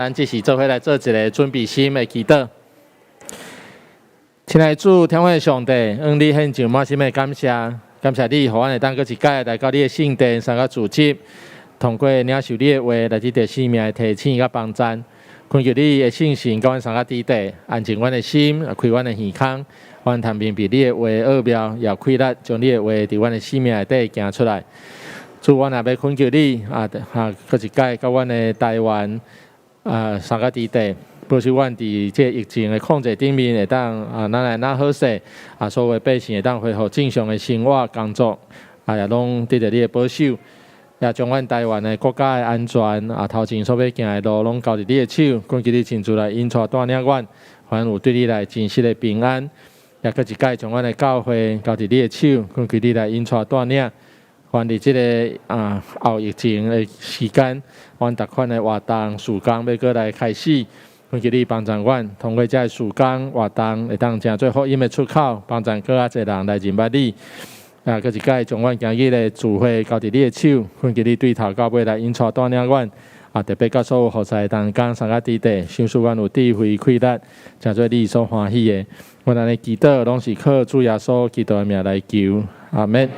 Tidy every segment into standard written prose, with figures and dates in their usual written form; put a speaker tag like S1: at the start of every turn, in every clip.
S1: 咱這時做伙來做一个準備心的祈禱。親愛的主，天父上帝，向你獻上滿心的感謝，感謝你，予阮會當閣一擺來到你的聖殿，參加組織，通過領受你的話，來得著生命的提醒佮幫贊。懇求你的聖神佮阮相佮佇底，安靜阮的心，開阮的耳孔，阮通明白你的話奧妙，也開力將你的話佇阮的生命內底行出來。主，阮也欲懇求你啊，哈，閣一擺佮阮的台灣啊，相佮佇底，保守阮佇這个疫情的控制頂面，會當啊，咱來若好勢啊，所有的百姓會當恢復正常的生活工作，啊，也攏得著你的保守，也將阮台灣的國家的安全啊，頭前所欲行的路，攏交佇你的手，懇求你親自來引帶帶領阮，還有對你來真實的平安，也閣一擺將阮的教會交佇你的手，懇求你來引帶帶領。凡佇這个啊後疫情的時間，阮逐款的活動、事工欲閣來開始，懇求你幫助阮，通過這个事工活動，會當成做福音的出口，幫助閣較濟人來認捌你。啊，閣一擺將阮今日的聚會交佇你的手，懇求你對頭到尾來引帶帶領阮，啊，特別佮所有服侍的同工相佮佇底，賞賜阮有智慧、氣力，成做你所歡喜的。阮按呢祈禱，攏是靠主耶穌基督的名來求，阿們。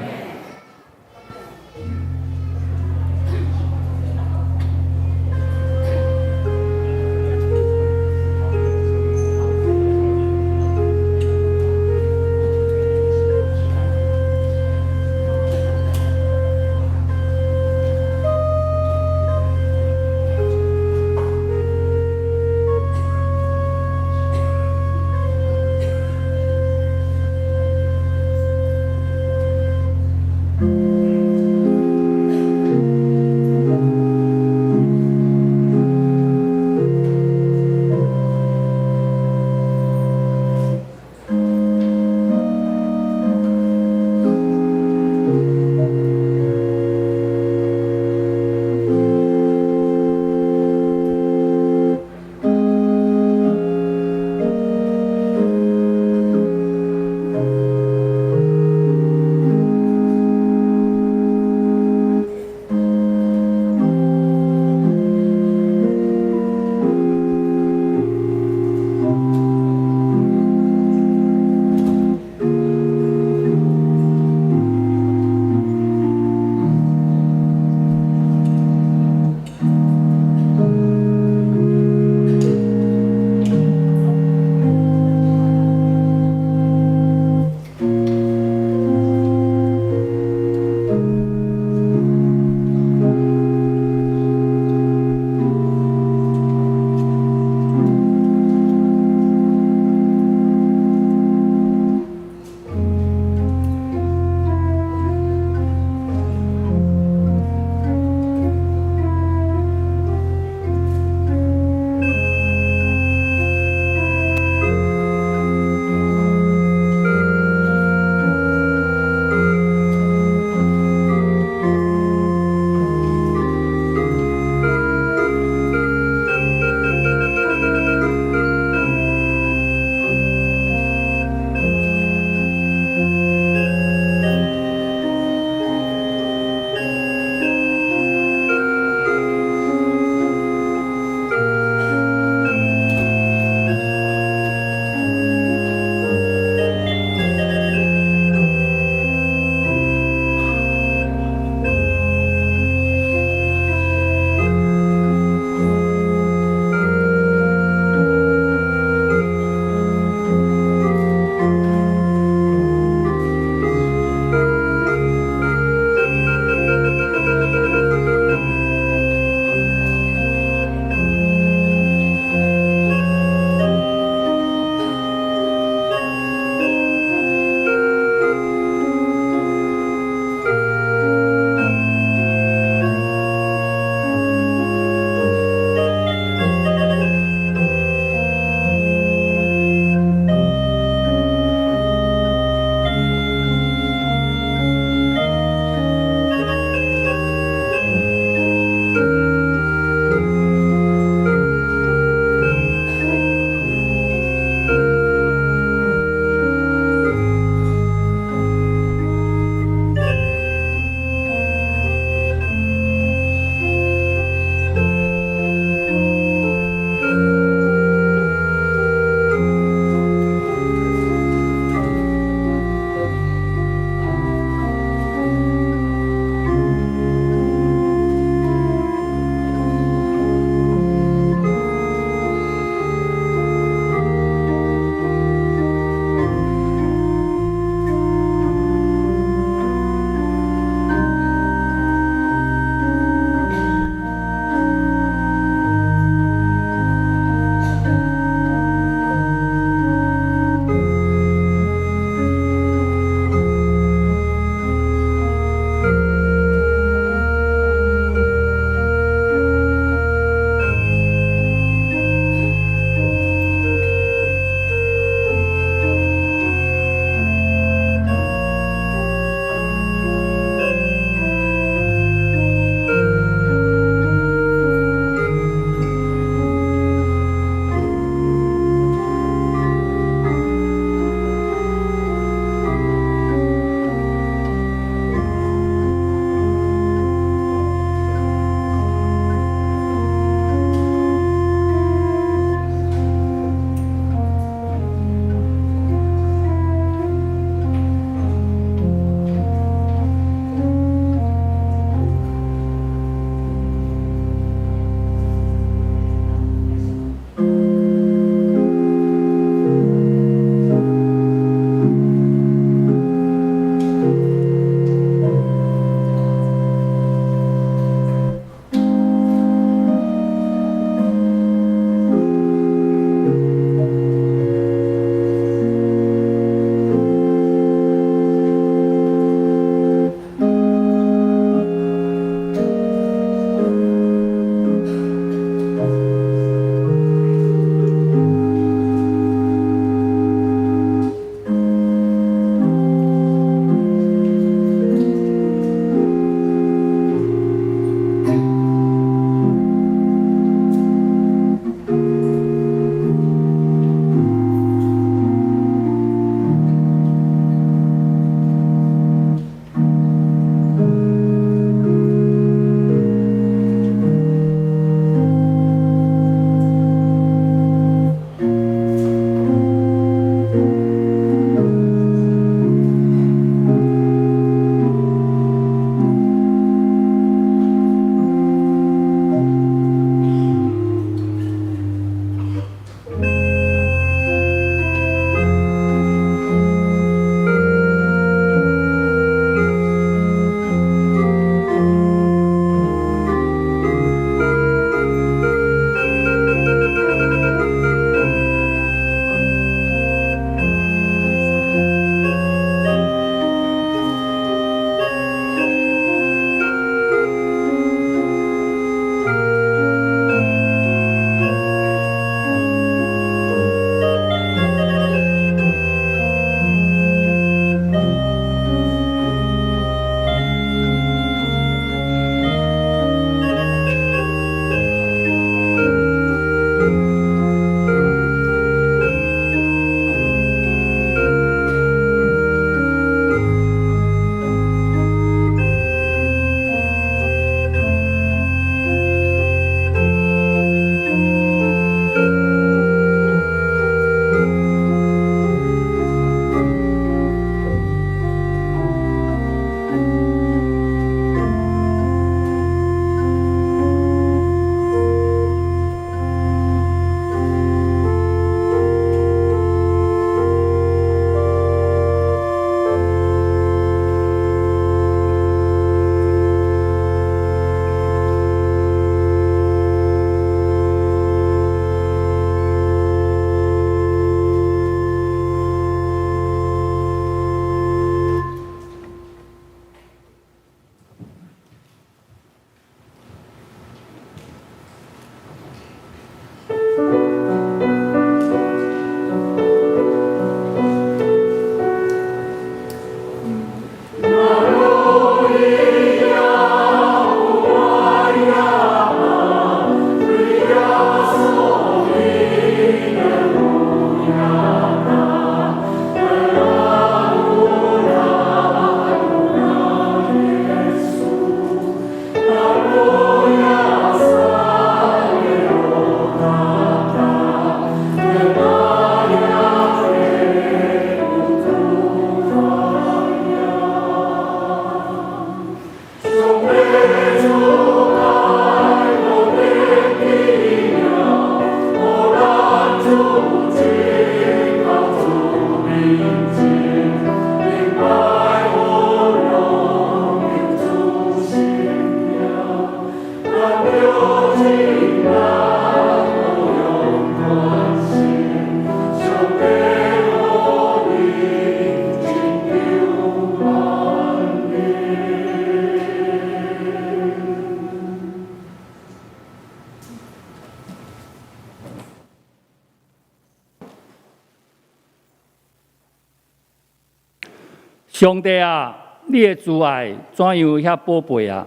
S2: 上帝啊，你的慈愛怎樣遐寶貝啊！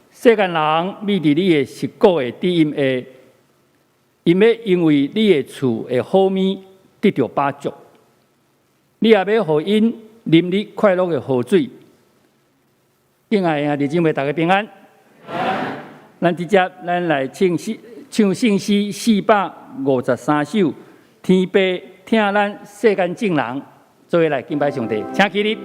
S2: 世間人覕佇你的十股的低蔭下，𪜶欲因為你的厝的好物得著飽足，你也欲予𪜶啉你快樂的河水。敬愛的兄弟姊妹，大家平安。咱直接咱來唱聖詩453首，天父疼咱世間眾人，做伙來敬拜上帝，請起立。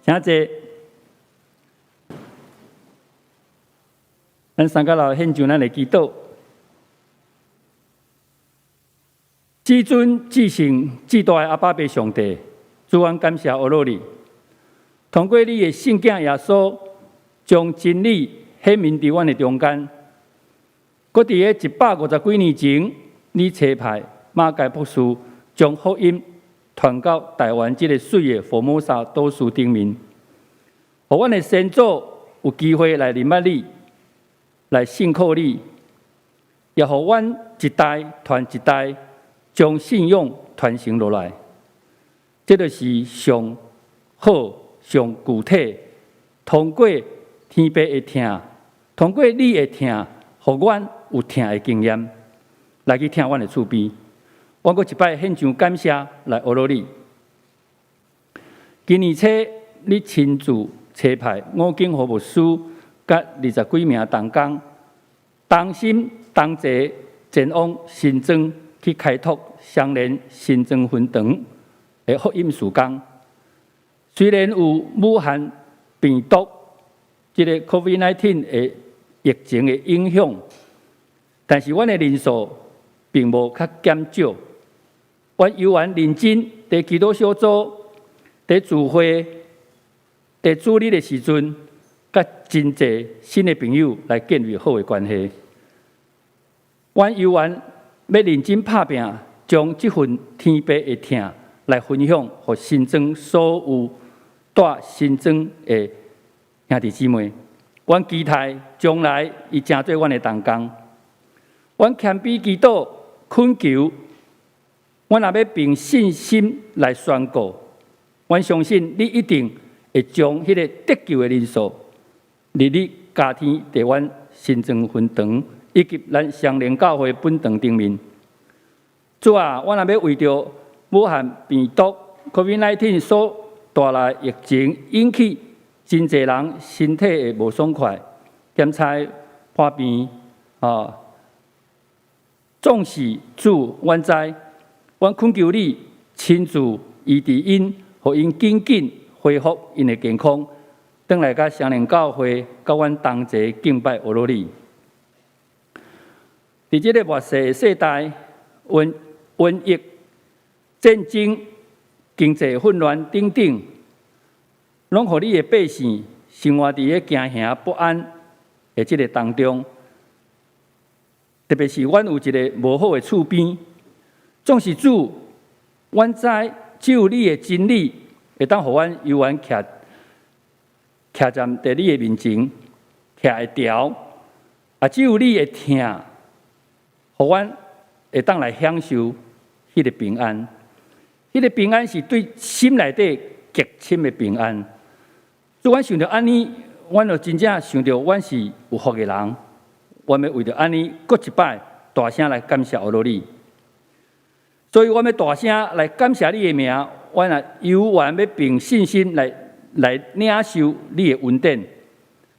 S2: 請坐。咱三角樓獻上咱的祈禱。至尊至聖至大的阿爸父上帝，主，阮感謝阿羅你，通過你的聖囝耶穌，將真理顯明佇阮的中間。閣佇个150幾年前，你差派馬偕博士將福音傳到台灣這个媠的福摩沙島嶼頂面，予阮的先祖有機會來認捌你，來信靠你，也予阮一代傳一代，將信仰傳承落來。這就是上好、上具體，通過天父的疼，通過你的疼，予阮有疼的經驗，來去疼阮的厝邊。我閣一擺獻上感謝來阿羅你。今年初，你親自差派吳景和牧師佮20幾名同工，同心同齊前往新莊去開拓雙連新莊分堂的福音事工。雖然有武漢病毒這个 COVID-19 的疫情的影響，但是阮的人數並無較減少。阮猶原認真佇祈禱小組、佇聚會、佇主日的時陣，佮真濟新的朋友來建立好的關係。阮猶原欲認真拍拚，將這份天父的疼來分享，予新莊所有住新莊的兄弟姊妹。阮期待將來伊成做阮的同工。阮謙卑祈禱懇求，阮若欲憑信心來宣告，阮相信你一定會將彼个得救的人數，日日加添佇阮新莊分堂以及咱雙連教會本堂頂面。主啊，阮若欲為著武漢病毒 COVID-19 所帶來疫情引起真濟人身體的無爽快，檢查破病啊，總是主，阮知，阮懇求你親自醫治𪜶，予𪜶緊緊恢復𪜶的健康，轉來佮雙連教會，佮阮同齊敬拜阿羅你。佇這个末世的世代，瘟疫、戰爭、經濟混亂等等，攏予你的百姓生活佇咧驚嚇不安的這个當中。特別是阮有一个無好的厝邊，總是主，阮知只有你的真理會當予阮猶原徛站佇你的面前，徛會牢。啊，只有你的疼，予阮會當來享受彼个平安。彼个平安是對心內底極深的平安。主，阮想著按呢，阮就真正想著阮是有福的人。阮欲為著按呢，閣一擺大聲來感謝阿羅你。所以，阮欲大聲來感謝你的名。阮也猶原欲憑信心來領受你的恩典。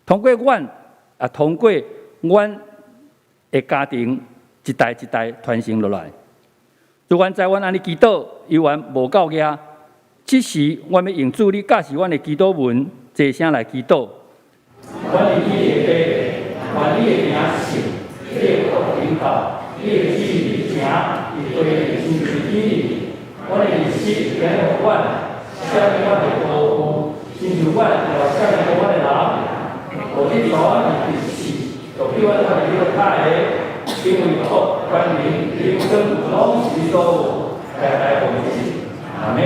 S2: 通過阮，也通過阮的家庭，一代一代傳承落來。主，阮知阮按呢祈禱，猶原無夠額。這時，阮欲用主你教示阮的祈禱文，齊聲來祈禱。阮佇天的父，願你的名聖，你的國臨到，你的旨意行，佇地親像佇天頂。阮的日食今日予阮，赦免阮的過誤，親像阮也赦免予阮的人。無去帶阮入試，就救阮脫離歹的，因為國、權柄、榮光，攏是你所有，代代無盡。阿們。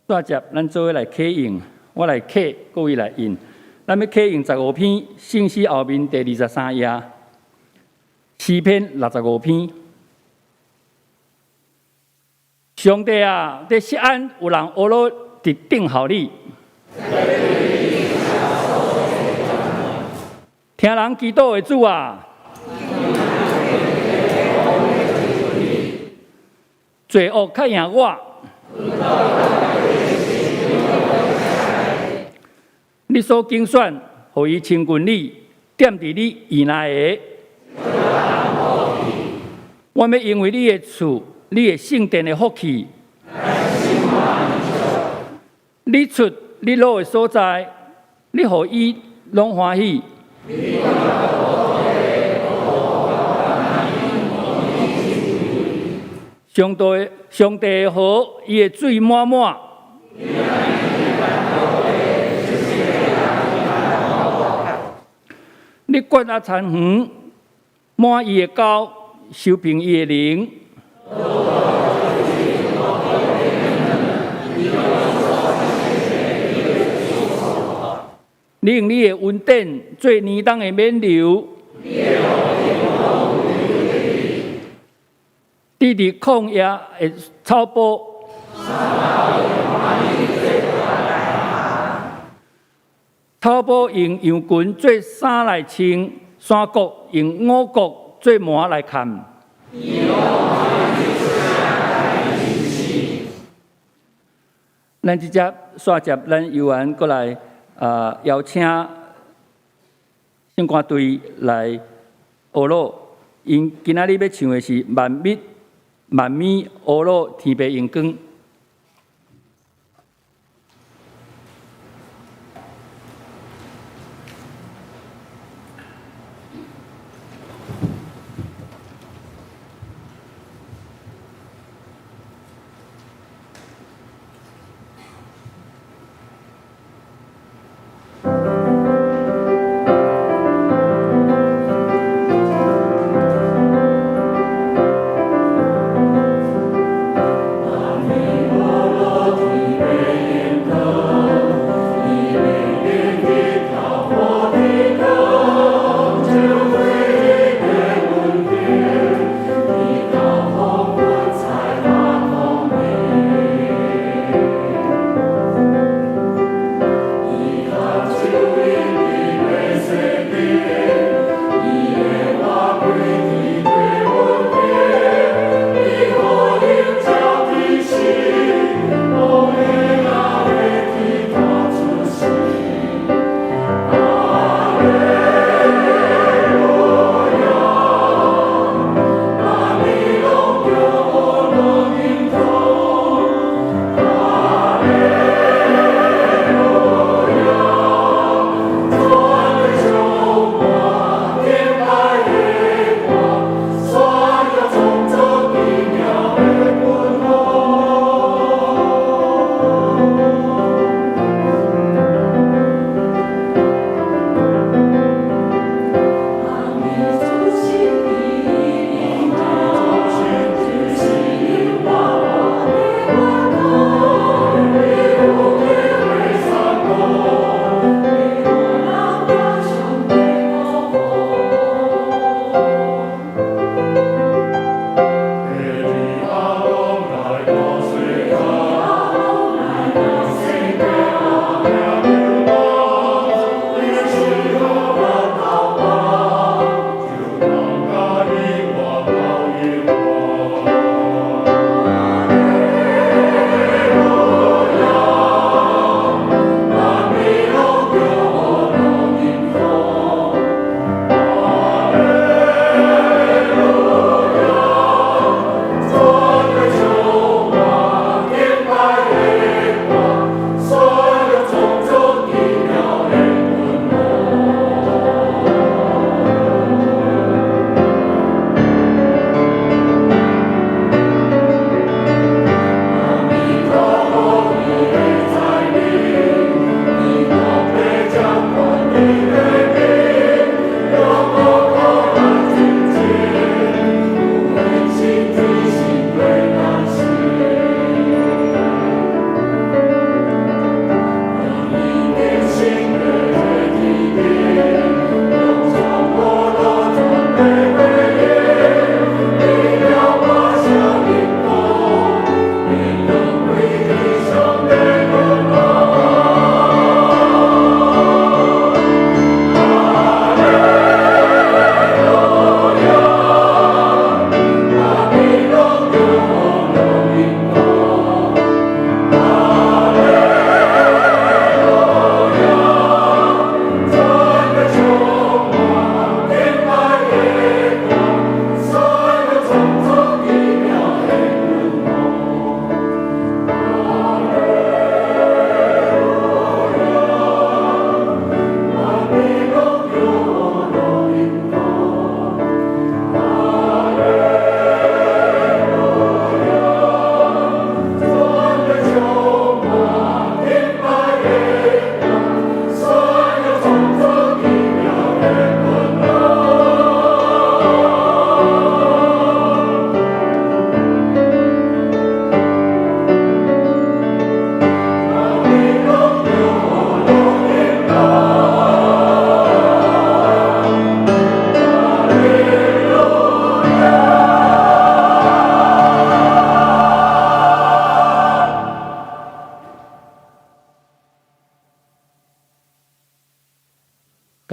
S2: 煞接咱做伙來啟應，我來啟，各位來應。咱欲啟應15篇，聖詩後面第23頁，詩篇65篇。上帝啊，佇錫安有人呵咾佇等候你。聽人祈禱的主啊，罪惡較贏我。你所揀選，予伊親近你，踮佇你院內的。我欲因為你的厝，你的聖殿的福氣。你出你落的所在，你予伊攏歡喜。上帝，上帝的河，伊的水滿滿。你割阿田園，滿伊的溝，修平伊的陵。你用你的恩典做年冬的冕旒，佇佇曠野的草埔，草埔用羊群做衫來穿，山谷用五穀做縵來崁。咱這節煞接，咱猶原閣來邀請聖歌隊來呵咾。𪜶今仔日欲唱的是《萬物萬物呵咾天父榮光》。
S3: 萬物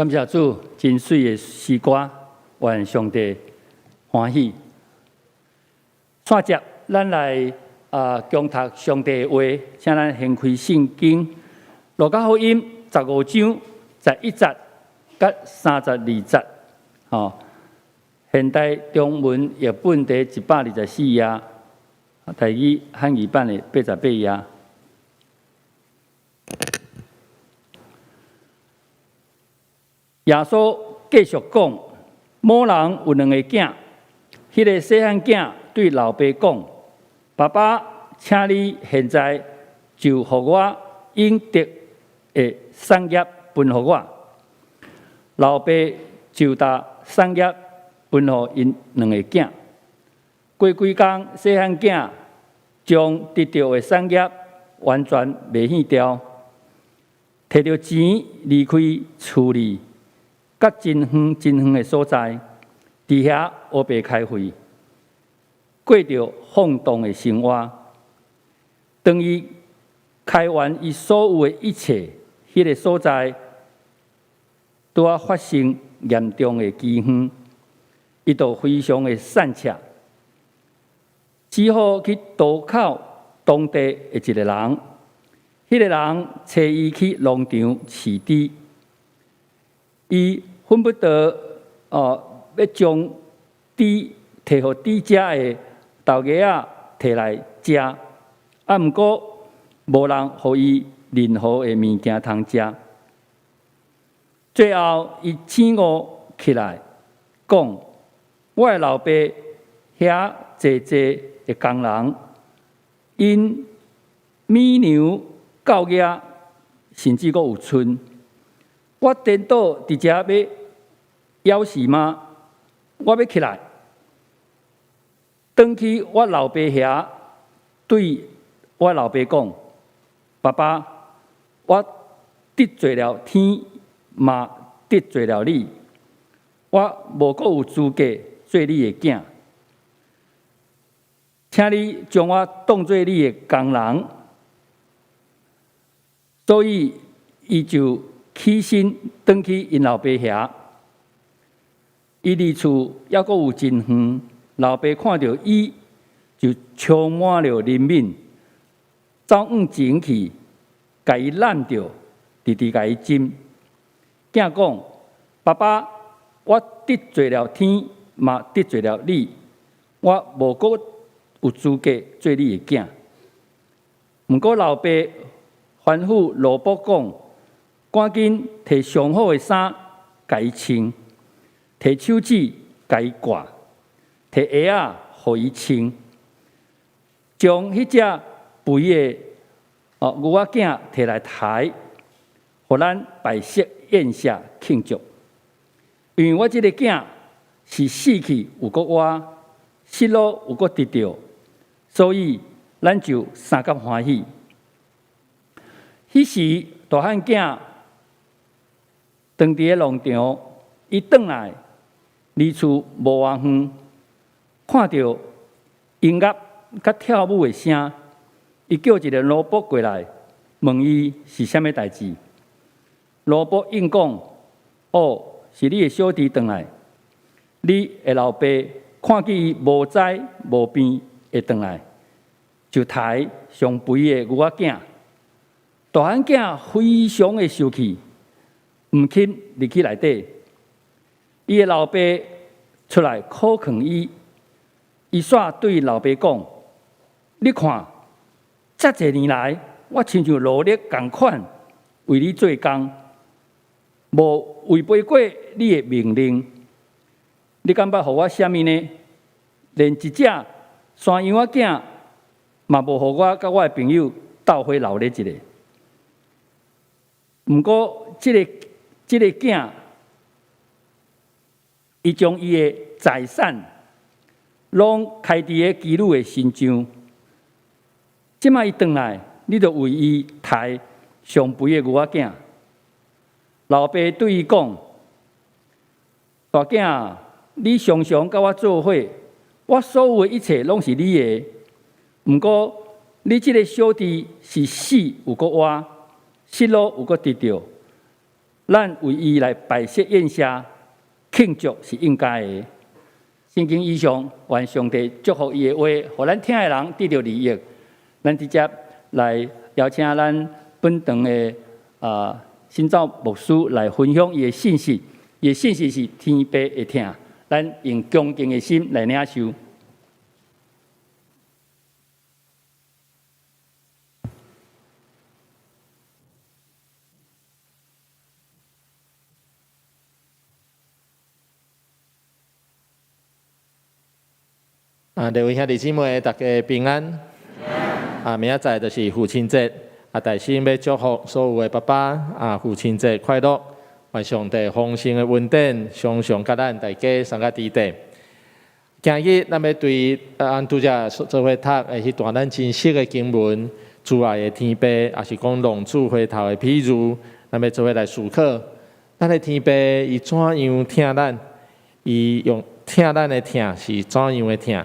S2: 感謝主，真媠的詩歌，願上帝歡喜。煞接，咱來恭讀上帝的話，請咱掀開聖經《路加福音》15章11節佮32節，吼，現代中文譯本第124頁，台語漢語版的88頁。耶穌繼續講：某人有兩个囝，彼个細漢囝對老爸講：爸爸，請你現在就予我應得的產業分予我。老爸就將產業分予𪜶兩个囝。過幾工，細漢囝將得著的產業完全賣去掉，提著錢離開厝裡，到真遠真遠的所在，佇遐烏白開費，過著放蕩的生活。當伊開完伊所有的一切，彼个所在拄仔發生嚴重的饑荒，伊就非常的散赤，只好去投靠當地的一个人。彼个人差伊去農場飼豬。伊恨不得欲將豬提予豬食的豆芽仔提來食，毋過無人予伊任何的物件通食。最後，伊醒悟起來，講：我的老爸遐濟濟的工人，𪜶米糧夠額，甚至閣有賰。我顛倒佇遮欲枵死嗎？我欲起來，轉去我老爸遐，對我老爸講：爸爸，我得罪了天，嘛得罪了你，我無閣有資格做你的囝，請你將我當做你的工人。所以，伊就起身轉去𪜶老爸遐。伊離厝猶閣有真遠，老爸看著伊，就充滿了憐憫，走向前去，共伊攬著，直直共伊親。囝講：爸爸，我得罪了天，嘛得罪了你，我無閣有資格做你的囝。毋過老爸吩咐奴僕講：趕緊提上好的衫共伊穿，提手指共伊掛，提鞋仔予伊穿，將彼隻肥的牛仔囝提來刣，予咱擺設宴席慶祝。因為我這个囝是死去又閣活，失落又閣得著，所以咱就相佮歡喜。彼時大漢囝當佇咧農場，伊轉來離厝無偌遠，看著音樂佮跳舞的聲，伊叫一个奴僕過來問伊是啥物代誌。奴僕應講：哦，是你的小弟轉來，你的老爸看見伊無災無病的轉來，就刣上肥的牛仔囝。大漢囝非常的生氣，毋肯入去內底。伊的老爸出來苦勸伊，伊煞對老爸講：你看，遮濟年來，我親像奴隸仝款為你做工，無違背過你的命令。你敢捌予我啥物呢？連一隻山羊仔囝嘛無予我佮我的朋友鬥伙鬧熱一下。毋過，這个囝，伊將伊的財產攏開佇咧妓女的身上。這擺伊轉來，你就為伊刣上肥的牛仔囝。老爸對伊講：大囝，你常常佮我做伙，我所有的一切攏是你的。毋過，你這个小弟是死又閣活，失落又閣得著，咱為伊來擺設宴席慶祝是應該的。聖經以上，願上帝祝福伊的話，予咱聽的人得著利益。咱直接來邀請咱本堂的新造牧師來分享伊的信息。伊的信息是天父的疼，咱用恭敬的心來領受。
S1: 啊，各位兄弟姊妹，大家平安。啊，明仔載就是父親節，啊，大先欲祝福所有的爸爸啊，父親節快樂！願上帝豐盛的恩典，常常佮咱大家相佮佇底。今日咱欲對咱拄才做伙讀的彼段咱真熟的經文，慈愛的天父，抑是講浪子回頭的譬喻，咱欲做伙來思考。咱的天父伊怎樣疼咱？伊用疼咱的疼是怎樣的疼？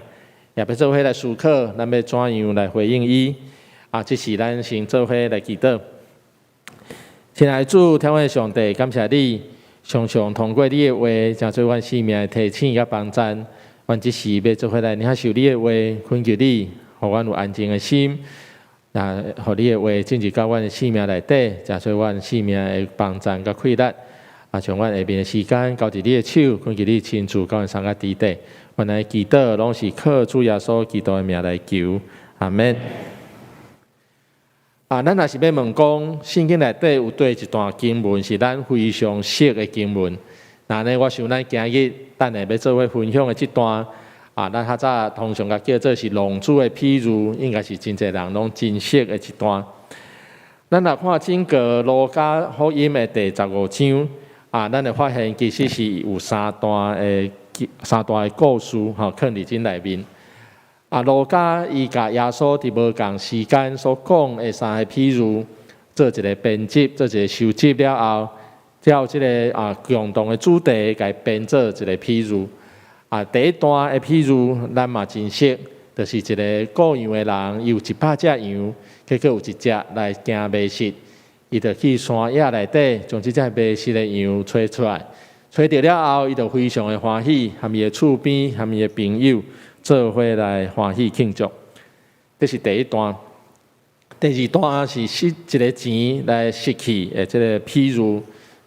S1: 也欲做伙來思考，咱欲怎樣來回應伊？啊，這是咱先做伙來祈禱。親愛的主，天父上帝，感謝你常常通過你的話，成做阮生命的提醒佮幫贊。阮這時欲做伙來領受你的話，懇求你，予阮有安靜的心，啊，予你的話進入到阮的生命內底，成做阮生命的幫贊佮氣力。啊，將阮下面的時間交佇你的手，懇求你親自佮阮相佮佇底。阮的祈禱攏是靠主耶穌基督的名來求，阿們。啊，咱若是欲問講，聖經內底有佗一段經文是咱非常熟的經文，那呢，我想咱今日等下欲做伙分享的這段，啊，咱較早通常共叫做是浪子的譬喻，應該是真濟人攏真熟的一段。咱若看整個路加福音的第15章，啊，咱會發現其實是有三段的故事，吼，囥佇這內面。啊，路加伊共耶穌佇無仝時間所講的三个譬喻，做一个編輯，做一个收集了後，照這个共同的主題，共伊編做一个譬喻。啊，第一段的譬喻，咱嘛真熟，就是一个顧羊的人，伊有100隻羊，結果有一隻來驚迷失，伊就去山野內底，將這隻迷失的羊揣出來，揣著了後，伊就非常的歡喜，和伊的厝邊，和伊的朋友做伙來歡喜慶祝。這是第一段。第二段是失一个錢來失去的這个譬喻，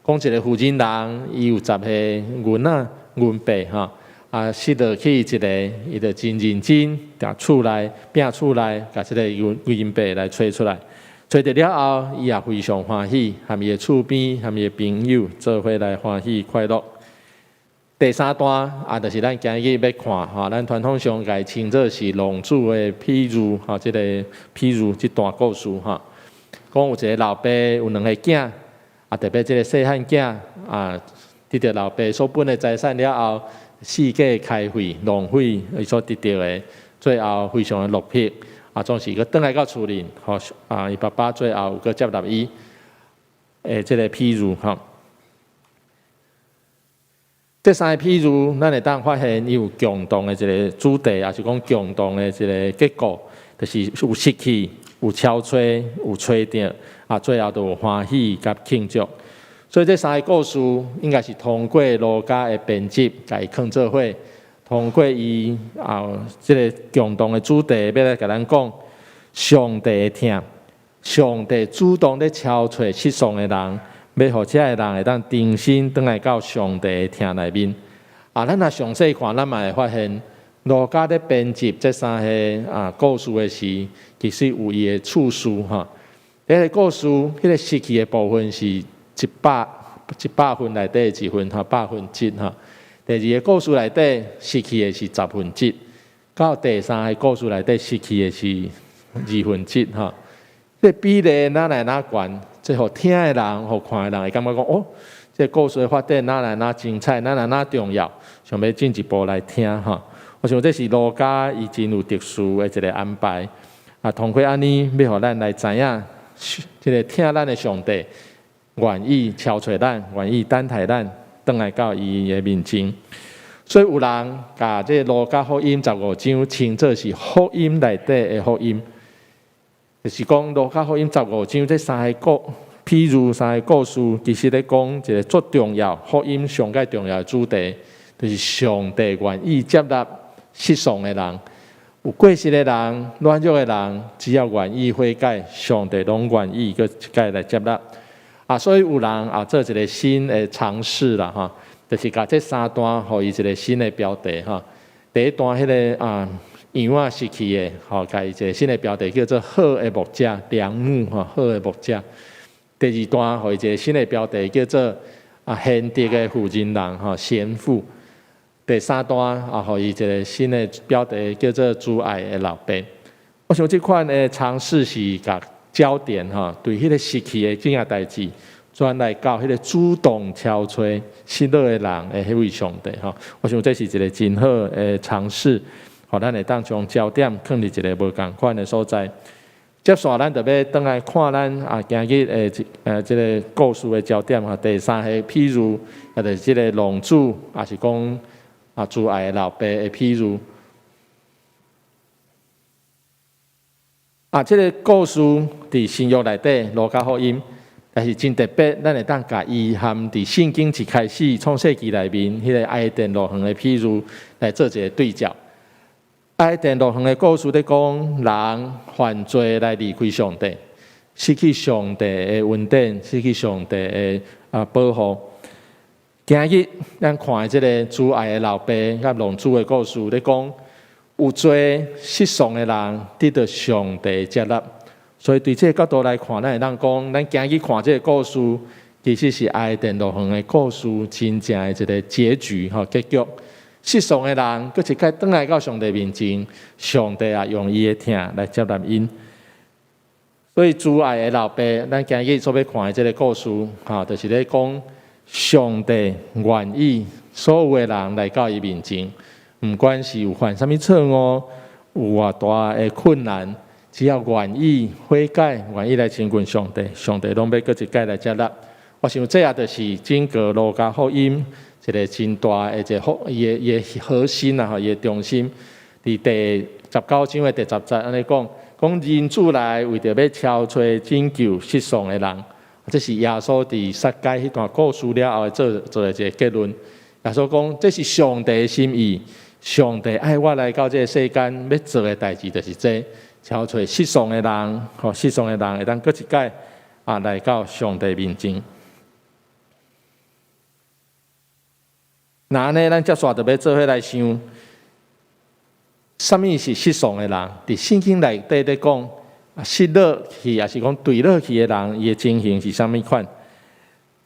S1: 講一个婦人人，伊有10个銀仔銀幣吼，啊失落去一个，伊就真認真，佇厝內拚厝內，共這个銀銀幣來揣出來。揣著了後，伊也非常歡喜，和伊的厝邊、和伊的朋友做伙來歡喜快樂。第三段啊，就是咱今日欲看吼，咱傳統上共伊稱做是浪子的譬喻吼，這个譬喻這段故事吼，講有一个老爸有兩个囝，啊，特別這个細漢囝啊，得著老爸所分的財產了後，四界開費浪費伊所得著的，最後非常的落魄。啊，總是閣轉來到厝裡，予啊，伊爸爸最後有閣接納伊，這个譬喻吼。這三个譬喻，咱會當發現伊有共同的一个主題，抑是講共同的一个結果，就是有失去、有敲揣、有揣著，啊，最後就有歡喜佮慶祝。所以這三个故事應該是通過路加的編輯，共伊囥做伙。通過伊啊，這个共同的主題，欲來共咱講上帝的疼，上帝主動咧敲揣失喪的人，欲予這个人會當重新轉來到上帝的疼內面。啊，咱若詳細看，咱嘛會發現，路加咧編輯這三个故事的時，其實有伊的次序吼。第一个故事，彼个失去的部分是100分內底的一分吼，1%吼。第二个故事內底失去的是1/10，到第三个故事內底失去的是1/2吼。這个比例哪來哪懸？這予聽的人，予看的人會感覺講哦，這个故事的發展哪來哪精彩，哪來哪重要，想欲進一步來聽吼。我想這是路加伊真有特殊的一个安排，啊，通過按呢，欲予咱來知影，這个疼咱的上帝願意敲揣咱，願意等待咱。轉來到伊的面前，所以有人共這个路加福音15章稱做是福音內底的福音，就是講路加福音十五章這三个故譬喻三个故事，其實咧講一個足重要、福音上蓋重要的主題，就是上帝願意接納失喪的人，有過失的人、軟弱的人，只要願意悔改，上帝攏願意閣一擺來接納。啊，所以有人啊做一個新的嘗試啦，吼，就是共這三段予伊一個新的標題，吼。第一段彼個啊羊仔失去的，吼，共伊一個新的標題叫做好的牧者，良牧，吼，好的牧者。第二段予伊一個新的標題叫做啊賢德的婦人人，吼，賢婦。第三段啊，予伊一個新的標題叫做慈愛的老爸。我想這款的嘗試是共焦點吼，對彼個失去的這件代誌，轉來到彼個主動敲揣失落的人的彼位上帝吼。我想這是一個真好的嘗試，予咱會當將焦點放佇一個無仝款的所在。接紲咱就欲轉來看咱啊，今日的這个故事的焦點吼，第三個譬喻，也就是這个浪子，抑是講啊慈愛的老爸的譬喻。啊，這个故事佇新約內底路加福音，但是真特別，咱會當共伊和佇聖經一開始創世記內面彼个伊甸樂園的譬喻來做一个對照。伊甸樂園的故事咧講，人犯罪來離開上帝，失去上帝的恩典，失去上帝的啊保護。今日咱看的這个慈愛的老爸佮浪子的故事咧講，有罪失喪的人得著上帝接納。所以對這个角度來看，咱會當講，咱今日看這个故事，其實是伊甸樂園的故事真正的一个結局吼結局。失喪的人，閣一擺轉來到上帝面前，上帝也用伊的疼來接納𪜶。所以慈愛的老爸，咱今日所欲看的這个故事，吼，就是咧講上帝願意所有的人來到伊面前，毋管是有犯啥物錯誤，有偌大的困難，只要願意悔改，願意來親近上帝，上帝攏欲閣一擺來接納。我想這也就是整個路加福音一个真大的一个福，伊的核心啊，吼，伊的中心。佇第19章的第10節按呢講，講人子來為著欲召揣拯救失喪的人，這是耶穌佇撒該彼段故事了後做做的一个結論。耶穌講，這是上帝的心意，上帝愛我來到這个世間欲做的代誌就是這，召揣失喪的人，予失喪的人會當閣一擺啊來到上帝面前。那按呢，咱接紲就欲做伙來想，啥物是失喪的人？佇聖經內底咧講，失落去，抑是講墜落去的人，伊的情形是啥物款？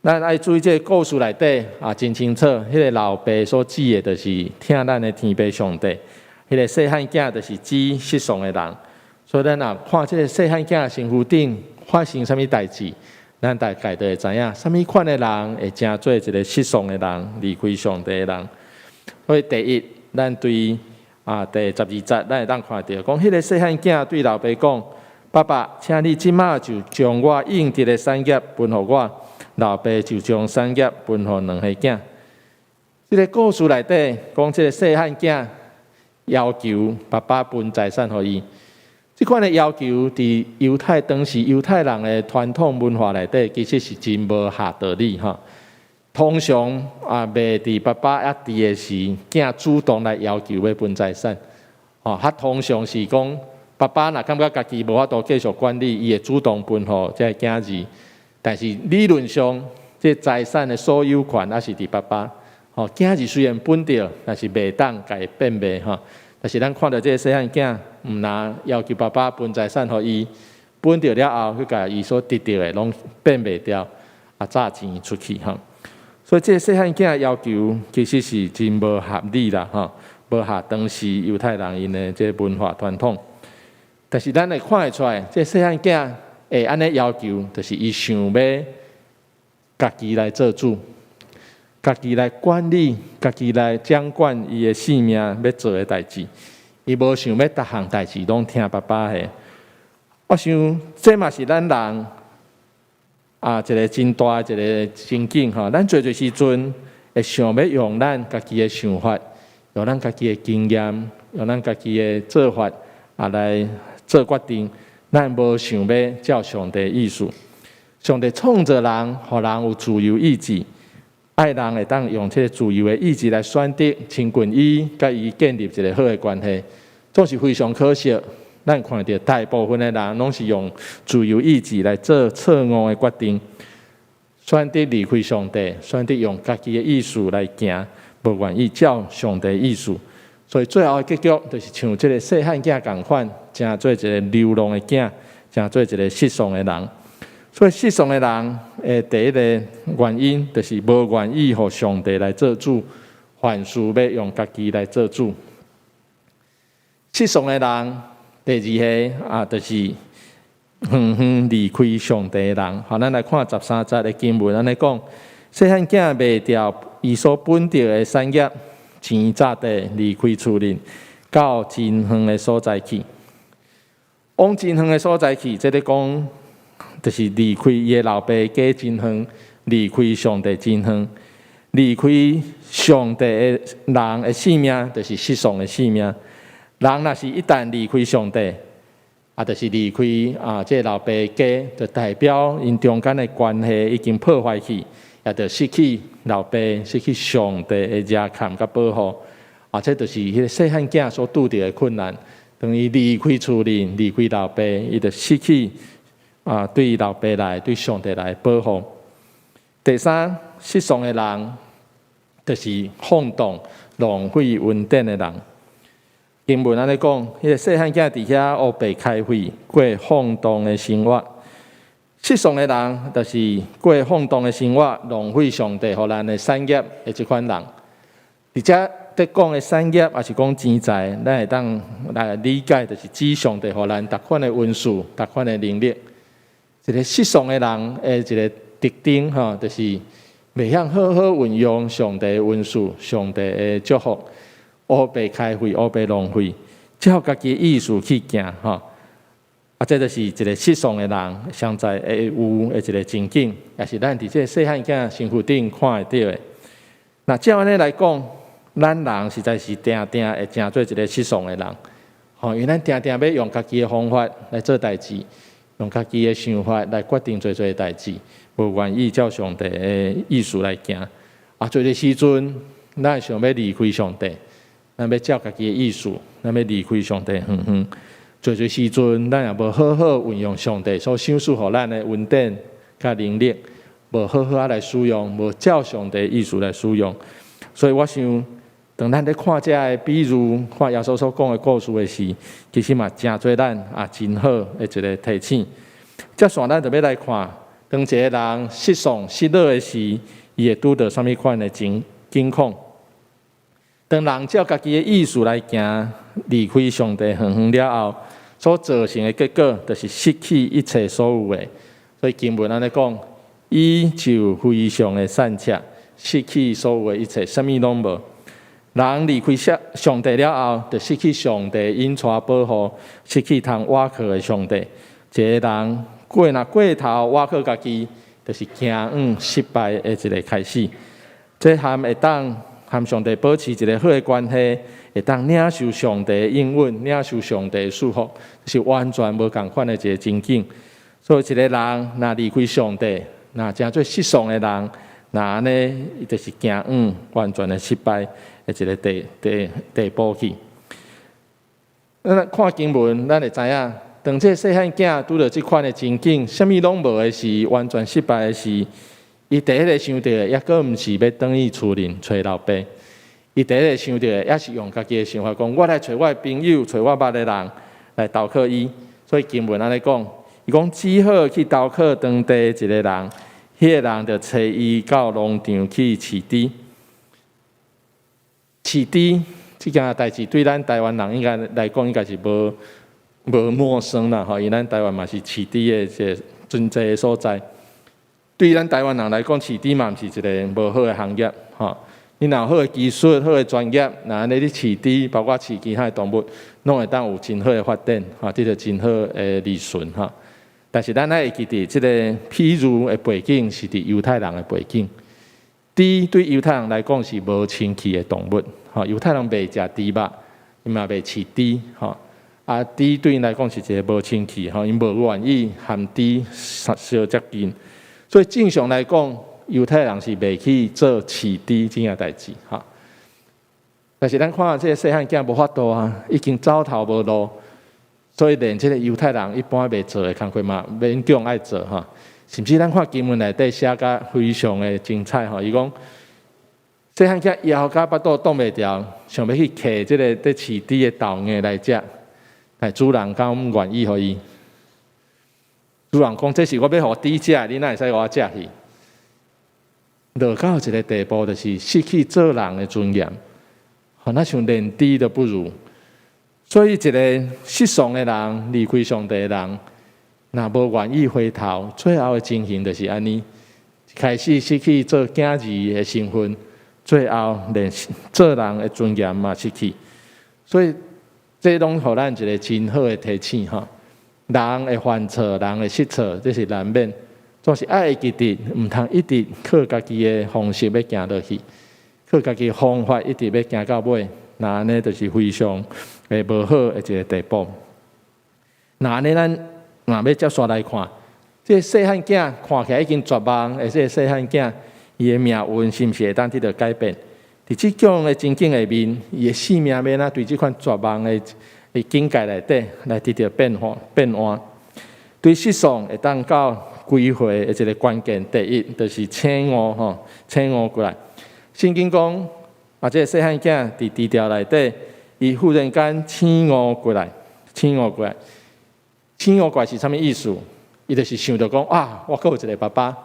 S1: 咱愛注意這个故事內底啊，真清楚，彼个老爸所指的，就是疼咱的天父上帝；彼个細漢囝就是指失喪的人。所以咱若看這个細漢囝身軀頂發生啥物代誌，咱大概就會知影，啥物款的人會成做一个失喪的人，離開上帝的人。所以第一，咱對啊第12節，咱會當看著，講彼个細漢囝對老爸講：爸爸，請你這馬就將我應得的產業分予我。老爸就將產業分予兩个囝。這个故事內底講，這个細漢囝要求爸爸分財產予伊。這款的要求，佇猶太當時猶太人的傳統文化內底，其實是真無合道理吼。通常啊，袂佇爸爸猶佇的時，囝主動來要求欲分財產。吼，較通常是講，爸爸若感覺家己無法度繼續管理，伊會主動分予這个囝兒。但是理論上，這財產的所有權猶是佇爸爸。吼，囝兒雖然分著，但是袂當共伊變賣吼。但是咱看著這个細漢囝，毋若要求爸爸分財產予伊，分著了後，去共伊所得著的攏變賣掉，啊，詐錢出去吼。所以這个細漢囝要求其實是真無合理啦，吼，無合當時猶太人𪜶的這个文化傳統。但是咱會看會出來，這个細漢囝會按呢要求，就是伊想欲家己來做主，家己來管理，家己來掌管伊的性命欲做的代誌。伊無想欲逐項代誌攏聽爸爸的。我想這嘛是咱人啊一个真大的一个情景吼。咱濟濟時陣會想欲用咱家己的想法，用咱家己的經驗，用咱家己的做法啊來做決定。咱無想欲照上帝意思。上帝創造人，予人有自由意志，愛人會當用這个自由的意志來選擇親近伊，佮伊建立一个好的關係。總是非常可惜，咱看著大部分的人攏是用自由意志來做錯誤的決定，選擇離開上帝，選擇用家己的意思來行，無願意照上帝意思。所以最後的結局就是像這个細漢囝仝款，成做一个流浪的囝，成做一个失喪的人。所以失喪的人的第一个原因，就是無願意予上帝來做主，凡事欲用家己來做主。失喪的人，第二个啊，就是遠遠離開上帝的人。好，咱來看13節的經文，按呢講，細漢囝賣掉伊所本得的產業，錢紮地離開厝裡，到真遠的所在去。往真遠的所在去，這咧講，就是離開伊的老爸家真遠，離開上帝真遠，離開上帝的人的性命，就是失喪的性命。人若是一旦離開上帝，啊，就是離開啊，這个老爸家，就代表𪜶中間的關係已經破壞去，也就失去老爸、失去上帝的遮蓋佮保護。啊，這就是彼个細漢囝所拄著的困難。當伊離開厝裡，離開老爸，伊就失去啊，對老爸來、對上帝來保護。第三，失喪的人，就是放蕩、浪費恩典的人。經文按呢講，彼个細漢囝佇遐烏白開費，過放蕩的生活。失喪的人，就是過放蕩的生活，浪費上帝予咱的產業的這款人。佇遮佇講的產業，抑是講錢財，咱會當來理解，就是指上帝予咱逐款的恩賜、逐款的能力。一个失喪的人的一个特徵，吼，就是袂曉好好運用上帝的恩賜、上帝的祝福，烏白開費、烏白浪費，照家己的意思去行，吼。啊，這就是一个失喪的人，常在會有的一个情景，也是咱佇這个細漢囝身軀頂看會著的。若照按呢來講，咱人實在是定定會成做一个失喪的人，吼，因為咱定定欲用家己的方法來做代誌，用家己的想法來決定濟濟代誌，無願意照上帝的意思來行。啊，濟濟時陣，咱會想欲離開上帝，咱欲照家己的意思，咱欲離開上帝遠遠。濟濟時陣，咱也無好好運用上帝所賞賜予咱的恩典佮能力，無好好仔來使用，無照上帝意思來使用。所以我想，當咱咧看這个比喻，看耶穌所講的故事的時，其實嘛誠濟咱啊真好的一个提醒。接紲咱就欲來看，當一个人失喪失落的時，伊會拄著啥物款的情境況？當人照家己的意思來行，離開上帝遠遠了後，所造成的結果，就是失去一切所有的。所以經文按呢講，伊就非常的散赤，失去所有的一切，啥物攏無。人離開上上帝了後，就失去上帝引帶保護，失去通倚靠的上帝。一個人過若過頭倚靠家己，就是行向失敗的一个開始。這和會當和上帝保持一个好的關係，會當領受上帝的應允，領受上帝的祝福，是完全無仝款的一个情景。所以，一个人若離開上帝，若成做失喪的人，若按呢，伊就是行向完全的失敗的一个地地地步去。咱看經文，咱會知影，當這細漢囝拄著這款的情景，啥物攏無的時，完全失敗的時，伊第一个想著的，抑閣毋是欲轉去厝裡揣老爸。伊第一个想著的，抑是用家己的想法講，我來揣我的朋友，揣我捌的人來投靠伊。所以經文按呢講，伊講只好去投靠當地一个人，彼个人就差伊到農場去飼豬。飼豬這件代誌對咱台灣人應該來講，應該是無無陌生啦，吼！因為咱台灣嘛是飼豬的這個真濟的所在。對咱台灣人來講，飼豬嘛毋是一个無好的行業，吼！你若有好的技術、好的專業，若按呢你飼豬，包括飼其他的動物，攏會當有真好的發展，吼，得著真好的利潤，吼。但是咱愛會記得，這个譬喻的背景是佇猶太人的背景。豬對猶太人來講是無清氣的動物，吼，猶太人袂食豬肉，伊嘛袂飼豬，吼。啊，豬對𪜶來講是一个無清氣吼，𪜶無願意和豬相接近，所以正常來講，猶太人是袂去做飼豬這件代誌吼。但是咱看這个細漢囝無法度啊，已經走投無路，所以連這个猶太人一般袂做的工課嘛，勉強愛做吼。甚至咱看經文內底寫甲非常的精彩吼，伊講細漢囝枵甲腹肚擋袂牢，想欲去乞這个佇飼豬的豆芽來食。但主人敢願意予伊？主人講這是我欲予豬食，你哪會使予我食去？落到一个地步，就是失去做人的尊嚴，吼，若像連豬都不如。所以一个失喪的人，離開上帝的人，若無願意回頭，最後的情形就是按呢：一開始失去做囝兒的身份，最後連做人的尊嚴嘛失去。所以這攏予咱一个真好的提醒吼，人會犯錯，人會失錯，這是難免。總是愛會記得，毋通一直靠家己的方式欲行落去，靠家己的方法一直欲行到尾，若按呢就是非常的無好的一个地步。若按呢，咱若欲接續來看，這个細漢囝看起來已經絕望的這个細漢囝，伊的命運是毋是會當得到改變？佇這種的情景下面，伊的生命欲按怎對這款絕望的境界內底來得到變化變換？對失喪會當到歸回的一个關鍵，第一就是醒悟吼，醒悟過來。聖經講，啊，這个細漢囝佇豬牢內底，伊忽然間醒悟過來，醒悟過來，醒悟過來是啥物意思？伊就是想著講啊，我閣有一个爸爸，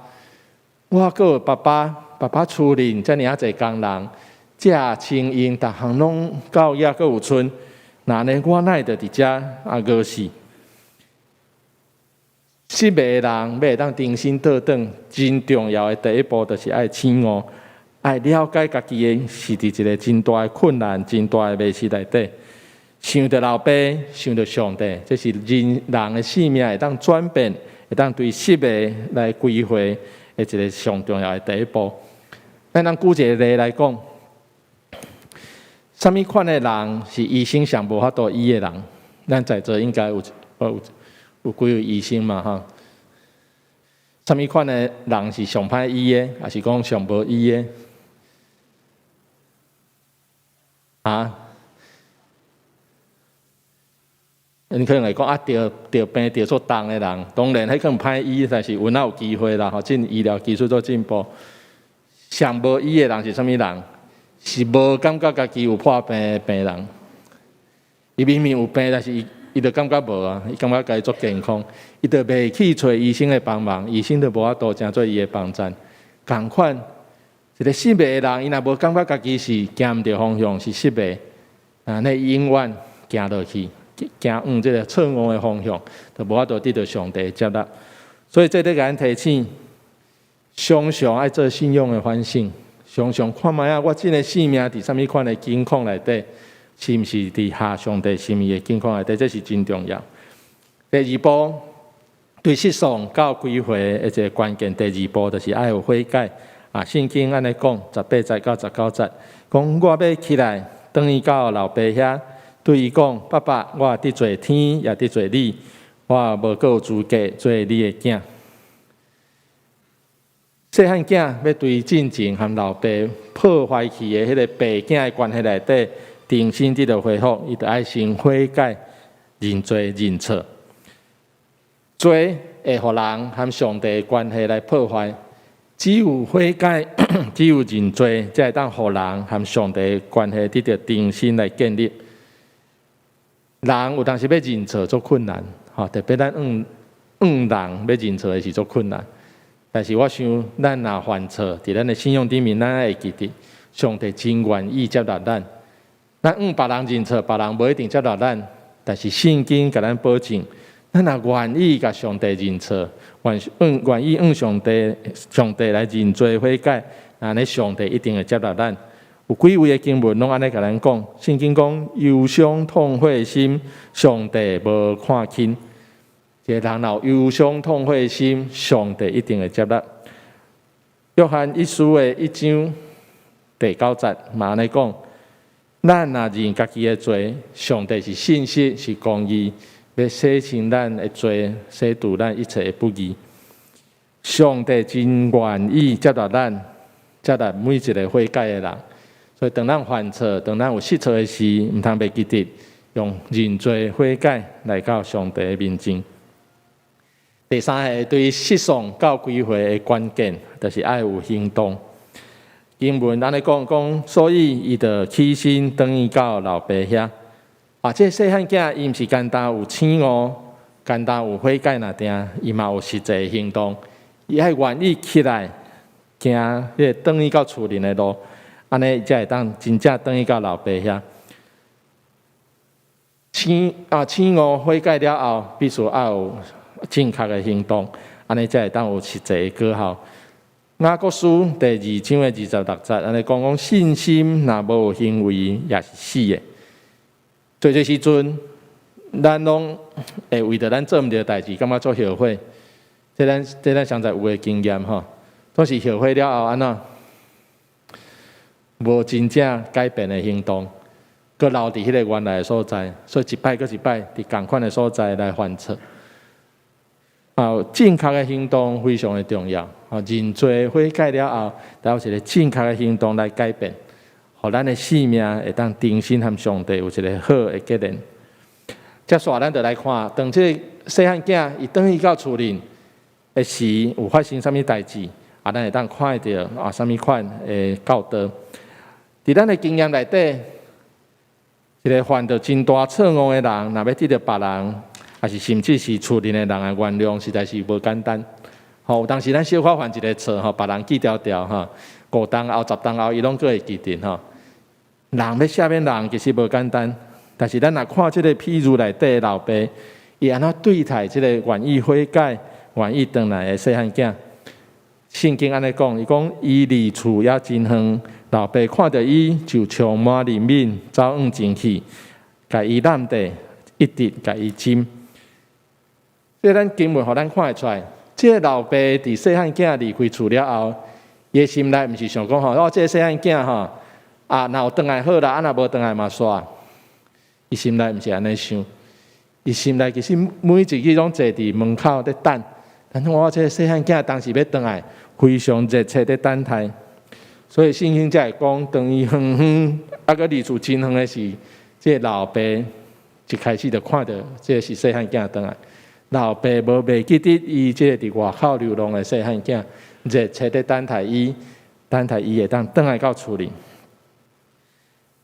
S1: 我閣有爸爸，爸爸厝裡遮爾仔濟工人。食穿用，逐項攏夠，猶閣有賰。若按呢，我哪會佇遮啊餓死？失迷的人欲會當重新倒轉，真重要的第一步就是愛醒悟，愛了解家己的是佇一个真大的困難、真大的迷失內底。想著老爸，想著上帝，這是人人的生命會當轉變，會當對失迷來歸回的一个上重要的第一步。咱通舉一个例來講。啥物款的人是醫生上無法度醫的人？咱在座應該有幾位醫生嘛？吼。啥物款的人是上歹醫的，抑是講上無醫的？啊？你可能會講啊，著著病著足重的人，當然彼可能歹醫，但是有哪有機會啦？吼，進醫療技術做進步。上無醫的人是啥物人？是無感覺家己有破病的病人，伊明明有病，但是伊伊就感覺無啊，伊感覺家己足健康，伊就袂去揣醫生的幫忙，醫生就無法度成做伊的幫贊。仝款，一个失迷的人，伊若無感覺家己是行毋對方向，是失迷，啊，那永遠行落去，行往這个錯誤的方向，就無法度得到上帝的接納。所以這咧共咱提醒，常常愛做信仰的反省。常常看覓仔，我這个生命佇啥物款的境況內底，是毋是佇合上帝心意的境況內底，這是真重要。第二步，對失喪到歸回的一个關鍵，第二步就是愛有悔改。啊，聖經按呢講，18節到19節，講我欲起來，轉去到老爸遐，對伊講：爸爸，我得罪天，也得罪你，我無閣有資格做你的囝。細漢囝欲對進前和老爸破壞去的彼个爸囝的關係內底，重新得到恢復，伊就愛先悔改、認罪、認錯。罪會予人和上帝的關係來破壞，只有悔改，只有認罪，才會當予人和上帝的關係得到重新來建立。人有當時欲認錯足困難，吼，特別咱向向人欲認錯的是足困難。但是我想，咱若犯錯，佇咱的信仰頂面，咱會記得上帝真願意接納咱。咱向別人認錯，別人無一定接納咱。但是聖經共咱保證，咱若願意共上帝認錯，願意向上帝來認罪悔改，按呢上帝一定會接納咱。有幾位的經文攏按呢共咱講，聖經講憂傷痛悔的心，上帝無看輕。一个人若有憂傷痛悔的心，上帝一定會接納。約翰一書的一章第九節嘛按呢講，咱若認家己的罪，上帝是信實，是公義，欲洗清咱的罪，洗除咱一切的不義。上帝真願意接納咱，接納每一个悔改的人。所以當咱犯錯，當咱有失錯的時，毋通袂記得用認罪悔改來到上帝的面前。第三个對失喪到歸回的關鍵，就是愛有行動。經文按呢講講，所以伊就起身轉去到老爸遐。啊，這細漢囝伊毋是干焦有醒悟，干焦有悔改爾爾，伊嘛有實際行動。伊愛願意起來行，彼个轉去到厝裡的路，按呢才會當真正轉去到老爸遐。醒啊，醒悟悔改了後，必須愛有正確的行動，按呢才會當有實際的果效。雅各書第二章的26節，按呢講講信心若無行為，也是死的。濟濟時陣，咱攏會為著咱做毋對的代誌，感覺足後悔。這咱實在有的經驗吼，總是後悔了後按怎？無真正改變的行動，閣留佇彼个原來的所在，所以一擺閣一擺佇仝款的所在來犯錯。啊，正確的行動非常的重要。啊，認罪悔改了後，才有一个正確的行動來改變，予咱的生命會當重新和上帝有一个好的結連。接續咱就來看，當這个細漢囝伊轉去到厝裡的時，有發生啥物代誌？啊，咱會當看著啊，啥物款的教導。佇咱的經驗內底，一个犯著真大錯誤的人，若欲得著別人，抑是甚至是厝裡的人的原諒，實在是無簡單。吼，有當時咱小可犯一个錯，吼，別人記牢牢，吼，5冬後、10冬後，伊攏閣會記得，吼。人欲赦免人，其實無簡單。但是咱若看這个譬喻內底的老爸，伊按怎對待這个願意悔改、願意轉來的細漢囝？聖經按呢講，伊講伊離厝猶真遠，老爸看著伊就充滿憐憫，走向前去，共伊攬著，一直共伊親。這咱經文予咱看會出來，這个老爸佇細漢囝離開厝了後，伊的心內毋是想講吼，哦，這个細漢囝吼，啊，若有轉來好啦，啊，若無轉來嘛煞。伊心內毋是按呢想，伊心內其實每一日攏坐佇門口咧等。但是我這个細漢囝當時欲轉來，非常熱切咧等待。所以聖經才會講，當伊遠遠猶閣離厝真遠的時，這个老爸一開始就看著這个是細漢囝轉來。老爸無袂記得伊這个佇外口流浪的細漢囝，熱切咧等待伊，等待伊會當轉來到厝裡。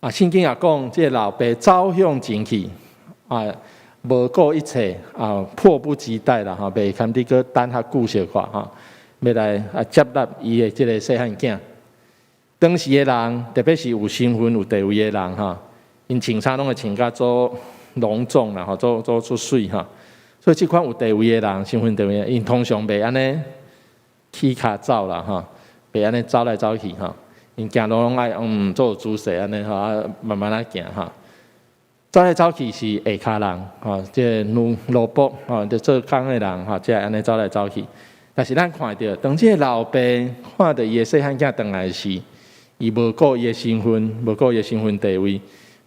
S1: 啊，聖經也講，這个老爸走向前去，啊，無顧一切，啊，迫不及待啦，吼，袂堪得閣等較久小可，吼，欲來啊接納伊的這个細漢囝。當時的人，特別是有身份、有地位的人，吼，𪜶穿衫攏會穿甲足隆重啦，吼，足足足媠吼。所以這款有地位的人，身份地位，𪜶通常袂按呢起跤走啦，吼，袂按呢走來走去，吼。𪜶行路攏愛足有姿勢按呢吼，啊慢慢仔行吼。走來走去是下跤人，吼，這个奴奴僕吼，就做工的人吼，才會按呢走來走去。但是咱看著，當這个老爸看著伊的細漢囝轉來時，伊無顧伊的身份，無顧伊的身份地位，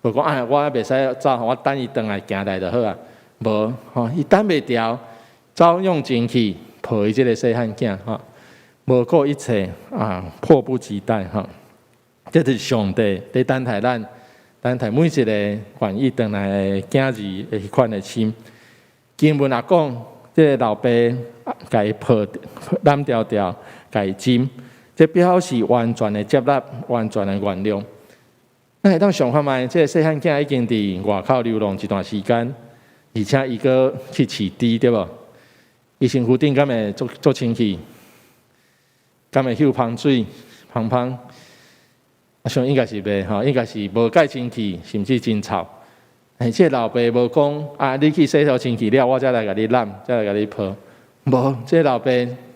S1: 無講啊，我袂使走，我等伊轉來行來就好啊。無吼，伊等袂牢，走向前去抱伊這个細漢囝吼，無顧一切啊，迫不及待吼。這就是上帝佇等待咱，等待每一个願意轉來的囝兒的彼款的心。經文也講，這个老爸共伊抱攬牢牢，共伊親，這表示完全的接納，完全的原諒。咱會當想看覓，這个細漢囝已經佇外口流浪一段時間，而且伊閣去飼豬，對無？伊身軀頂敢會足足清氣，敢會嗅芳水，芳芳？我想應該是袂吼，應該是無蓋清氣，甚至真臭。但這个老爸無講啊，你去洗好身軀了，我才來共你攬，才來共你抱。無，這个老爸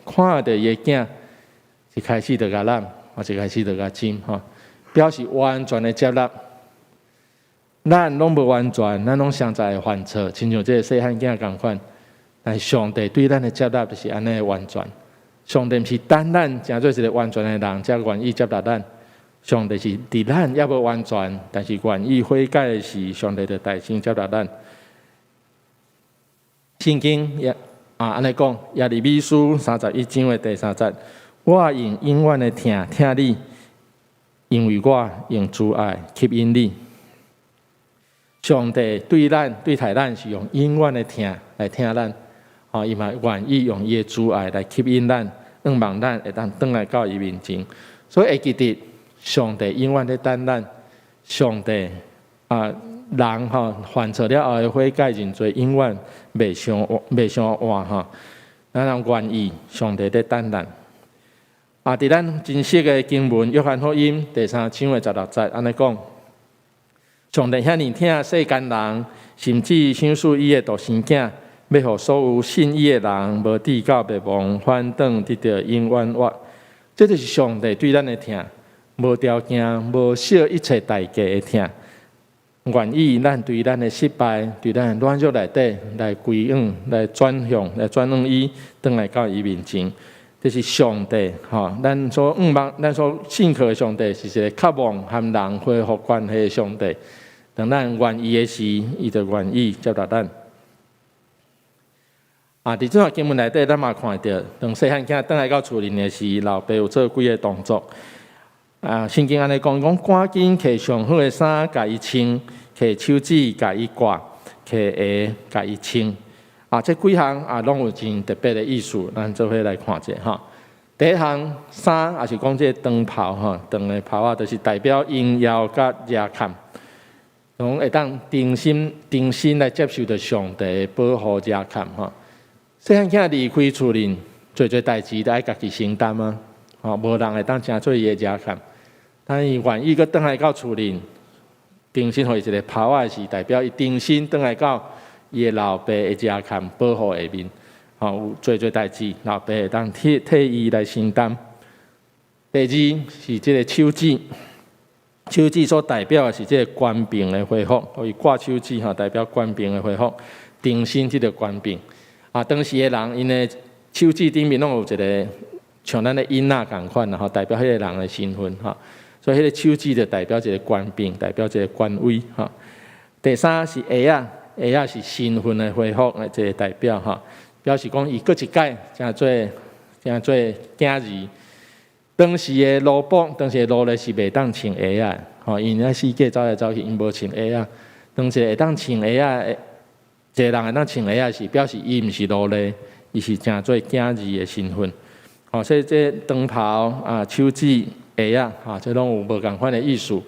S1: 看著伊的囝，一開始就共攬，或一開始就共親吼，表示完全的接納。咱攏無完全，咱攏常在會犯錯，親像這个細漢囝仝款。但是上帝對咱的接納就是按呢完全。上帝毋是等咱成做一个完全的人，才願意接納咱。上帝是佇咱猶無完全，但是願意悔改的時，上帝就大聲接納咱。聖經也啊按呢講，耶利米書31章的第三節，我用永遠的疼疼你，因為我用慈愛吸引你。上帝對咱對待咱是用永遠的疼來疼咱，吼，伊嘛願意用伊的慈愛來吸引咱，向望咱會當轉來到伊面前。所以會記得上帝永遠咧等咱，上帝啊，人吼犯錯了後的悔改認罪，永遠袂傷晚吼。咱人願意，上帝咧等咱。啊，佇咱真熟的經文《約翰福音》第三章的16節，按呢講：上帝遐爾疼世間人，甚至賞賜伊的獨生囝，欲予所有信伊的人，無致到滅亡，反轉得著永遠活。這就是上帝對咱的疼，無條件、無惜一切代價的疼，願意咱對咱的失敗、對咱的軟弱內底來歸向、來轉向、來轉向伊，轉來到伊面前。這是上帝吼，咱所向望、咱所信靠的上帝，是一個渴望和人恢復關係的上帝。當咱願意的時，伊就願意接納咱。啊，佇這段經文內底，咱嘛看著，當細漢囝轉來到厝裡的時，老爸有做幾个動作。啊，聖經按呢講，講趕緊提上好的衫，共伊穿；提手指，共伊掛；提鞋，共伊穿。啊，這幾項啊，攏有真特別的意思，咱做伙來看者吼。第一項衫，也是講這個長袍吼，長的袍仔，就是代表榮耀佮額坎，講會當重新重新來接受著上帝的保護額坎吼。細漢囝離開厝裡，濟濟代誌都愛家己承擔啊，吼，無人會當成做伊的額坎。但伊願意閣轉來到厝裡，重新予伊一个袍仔，是代表伊重新轉來到伊的老爸的額坎保護下面，吼，有濟濟代誌，老爸會當替替伊來承擔。第二是這个手指，手指所代表的是這个權柄的恢復，予伊掛手指吼，代表權柄的恢復，重新這个權柄。啊，當時的人𪜶的手指頂面攏有一个像咱的印仔仝款啦，吼，代表彼个人的身份吼。所以彼个手指就代表一个權柄，代表一个權威吼。第三是鞋仔，鞋仔是身份的恢復的一个代表吼，表示講伊閣一擺成做成做囝兒。當時的奴僕，當時的奴隸是袂當穿鞋仔，吼，𪜶咧四界走來走去，𪜶無穿鞋仔。當一个會當穿鞋仔，一个人會當穿鞋仔，是表示伊毋是奴隸，伊是成做囝兒的身份。吼，所以這長袍啊、手指、鞋仔，哈，這攏有無仝款的意思，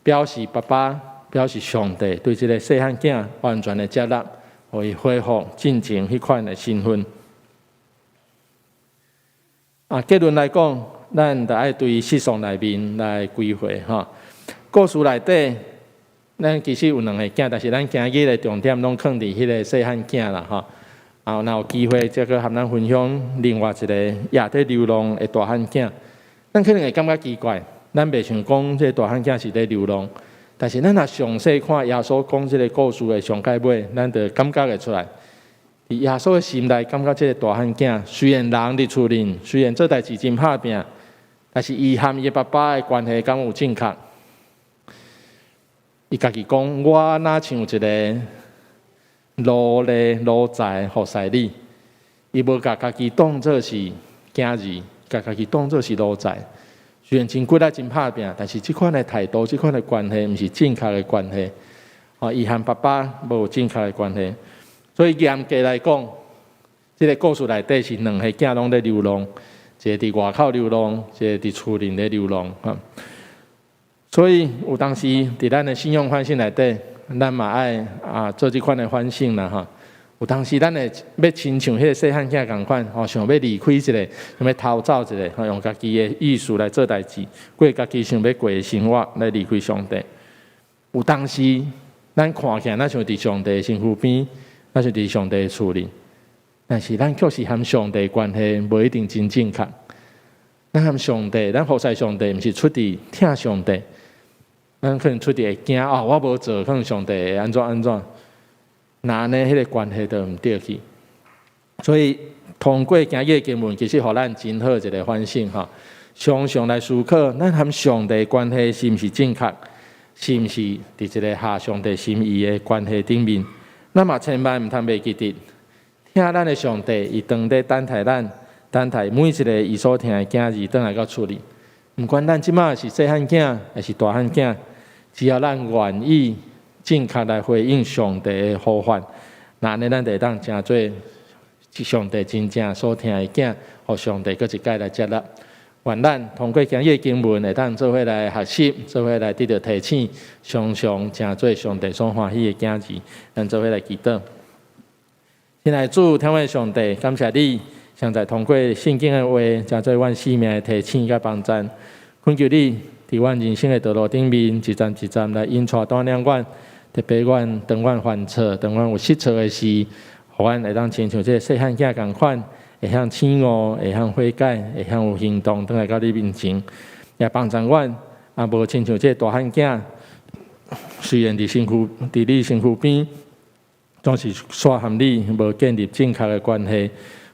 S1: 表示爸爸，表示上帝對這个細漢囝完全的接納，予伊恢復進前彼款的身份。啊，結論來講，咱著愛對失喪內面來歸回吼。故事內底，咱其實有兩个囝，但是咱今日的重點攏囥佇彼个細漢囝啦吼。啊，若有機會，再閣和咱分享另外一个也佇流浪的大漢囝。咱可能會感覺奇怪，咱袂想講這个大漢囝是咧流浪，但是咱若詳細看耶穌講這个故事的上蓋尾，咱就感覺會出來。佇耶穌的心內，感覺這个大漢囝雖然人佇厝裡，雖然做代誌真拍拚，但是伊和伊的爸爸的關係敢有正確？伊家己講，我若像一个奴隸奴才服侍你，伊無共家己當做是囝兒，共家己當做是奴才。雖然真骨力真拍拚，但是這款的態度、這款的關係，毋是正確的關係。哦，伊和爸爸無正確的關係，所以嚴格來講，這个故事內底是兩个囝攏咧流浪，一个佇外口流浪，一个佇厝裡咧流浪。所以有當時佇咱的信仰反省內底，咱嘛愛啊做這款的反省啦吼。有當時咱會欲親像彼个細漢囝仝款，吼，想欲離開一下，想欲逃走一下，吼，用家己的意思來做代誌，過家己想欲過的生活來離開上帝。有當時咱看起來，咱像佇上帝身軀邊，咱像佇上帝的厝裡，但是咱確實和上帝關係無一定真正確。咱和上帝，咱服侍上帝，毋是出佇疼上帝，咱可能出佇會驚哦，我無做，可能上帝會按怎按怎。那按呢，彼个關係就毋對去。所以通過今日的經文，其實予咱真好一个反省吼。常常來思考，咱和上帝關係是毋是正確，是毋是佇一个合上帝心意的關係頂面？咱嘛千萬毋通袂記得，疼咱的上帝，伊當咧等待咱，等待每一个伊所疼的囝兒轉來到厝裡。毋管咱這馬是細漢囝，抑是大漢囝，只要咱願意正確來回應上帝的呼喚，那按呢咱就會當成做上帝真正所疼的囝，予上帝閣一擺來接納。願咱通過今日的經文，會當做伙來學習，做伙來得著提醒，常常成做上帝所歡喜的囝兒。咱做伙來祈禱。親愛的主，天父上帝，感謝你，現在通過聖經的話，成做阮生命的提醒佮幫贊。懇求你，佇阮人生的道路頂面，一站一站來引帶帶領阮，特別阮當阮犯錯、當阮有失錯的時，予阮會當親像這个細漢囝仝款，會曉醒悟，會曉悔改，會曉有行動，轉來到你面前，也幫助阮。啊，無親像這个大漢囝，雖然佇你身軀邊，總是煞和你無建立正確的關係。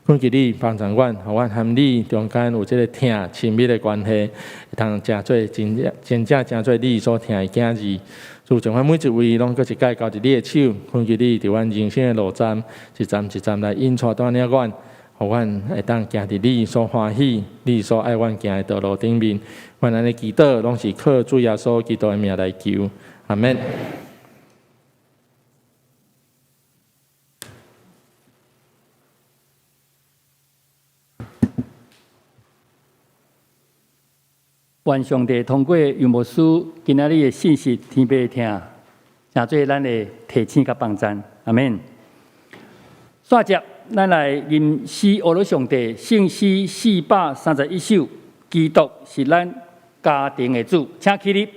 S1: 懇求你幫助阮，予阮和你中間有這个疼親密的關係，會通成做真正真正成做你所疼的囝兒。主將阮每一位攏閣一擺交佇你的手，懇求你佇阮人生的路站，一站一站來引帶帶領阮，予阮會當行佇你所歡喜、你所愛阮行的道路頂面。阮按呢祈禱，攏是靠主耶穌基督的名來求，阿們。
S2: 願上帝通過楊牧師今仔日的信息，天父疼，成做咱的提醒佮幫贊，阿們。煞接，咱來吟詩阿羅上帝聖詩431首，基督是咱家庭的主，請起立。
S3: 基督是咱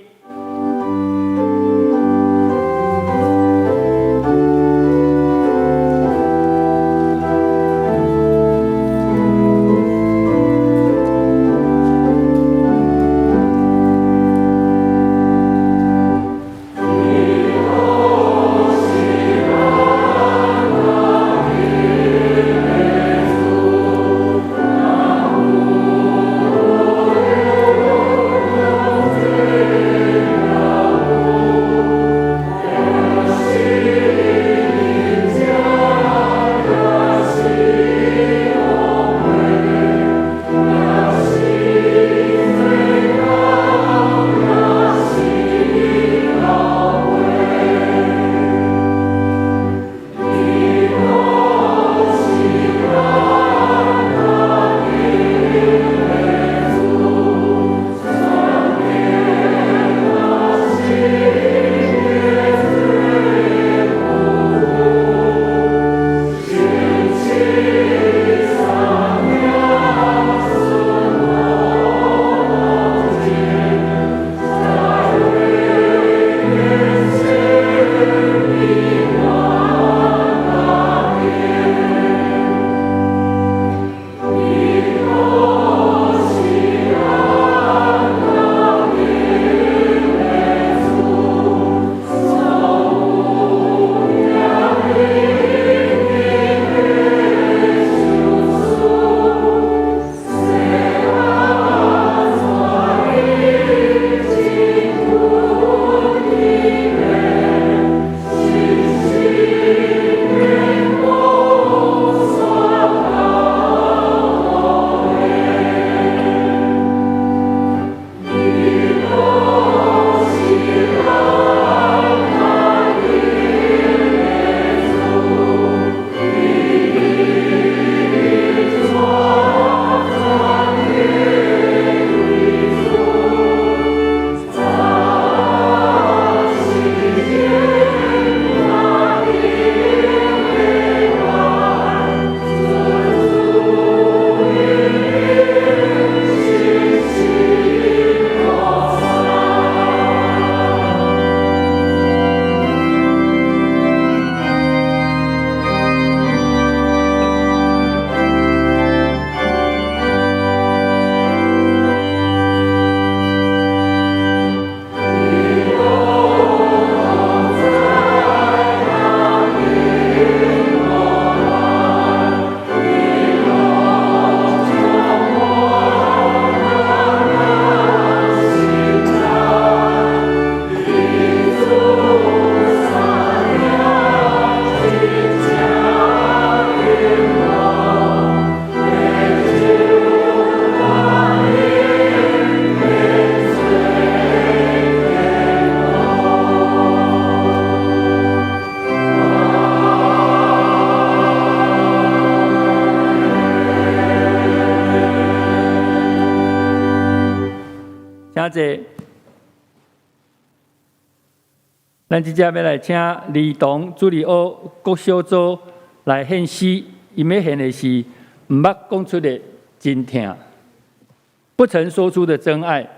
S3: 家庭的主。
S2: 濟。咱這只欲來請兒童主日學國小組來獻詩，𪜶欲獻的是毋捌講出的真疼，不曾說出的真愛。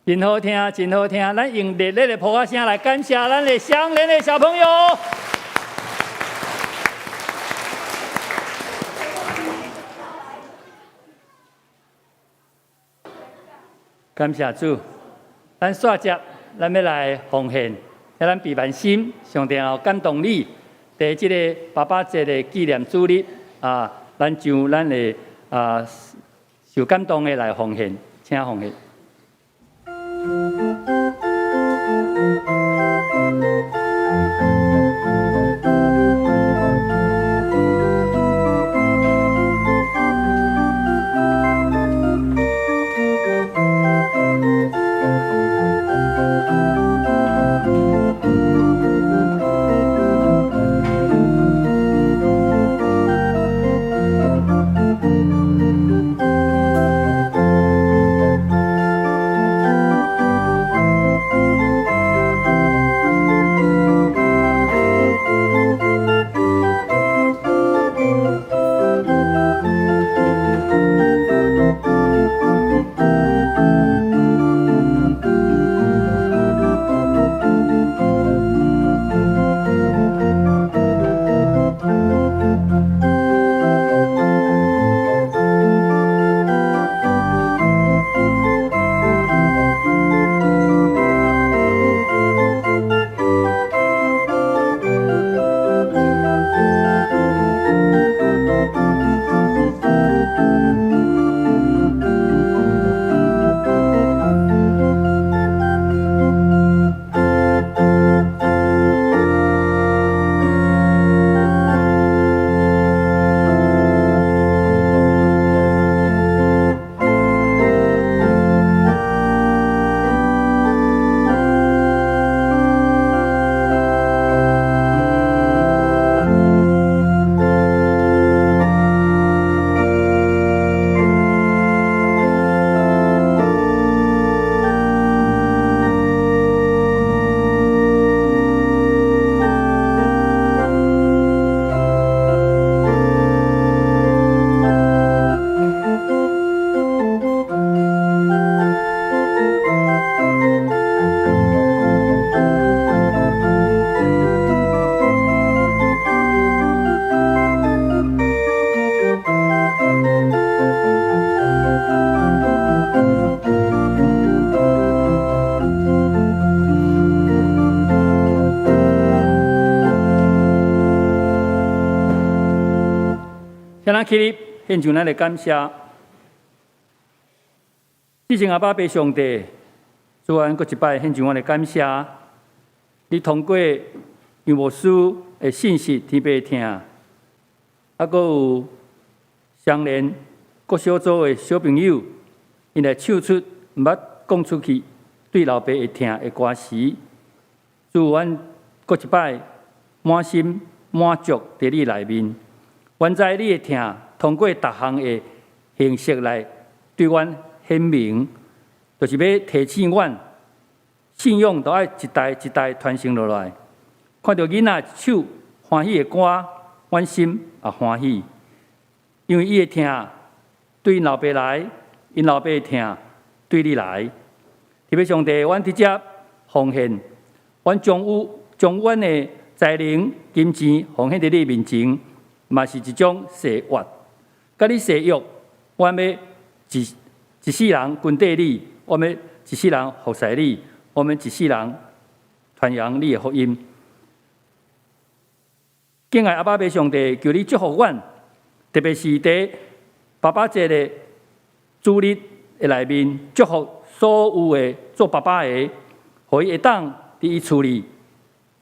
S2: 真好聽，真好聽！咱用熱烈的噗仔聲來感謝咱的雙連的小朋友。感謝主，咱煞接，咱欲來奉獻，予咱備萬心，上帝有感動你，佇這个爸爸節的紀念主日啊，咱將咱的啊受感動的來奉獻，請奉獻。請咱起立，獻上咱的感謝。至聖阿爸父上帝，主啊，閣一擺獻上阮的感謝。你通過楊牧師的信實天父的疼，啊，閣有相連各小組的小朋友，𪜶來唱出毋捌講出去對老爸的疼的歌詞。主，阮閣一擺滿心滿足佇你內面。阮知你的疼通過逐項的形式來對阮顯明，就是欲提醒阮信仰都愛一代一代傳承落來。看著囡仔唱歡喜的歌，阮心也歡喜，因為伊的疼對𪜶老爸來，𪜶老爸的疼對你來。特別上帝，阮直接奉獻，阮將有將阮的才能、金錢奉獻佇你面前。嘛是一種誓約，佮你誓約，阮欲一世人跟綴你，阮欲一世人服侍你，阮欲一世人傳揚你的福音。敬愛阿爸父上帝，求你祝福阮，特別是佇爸爸節的主日的內面，祝福所有的做爸爸的，予伊會當佇伊厝裡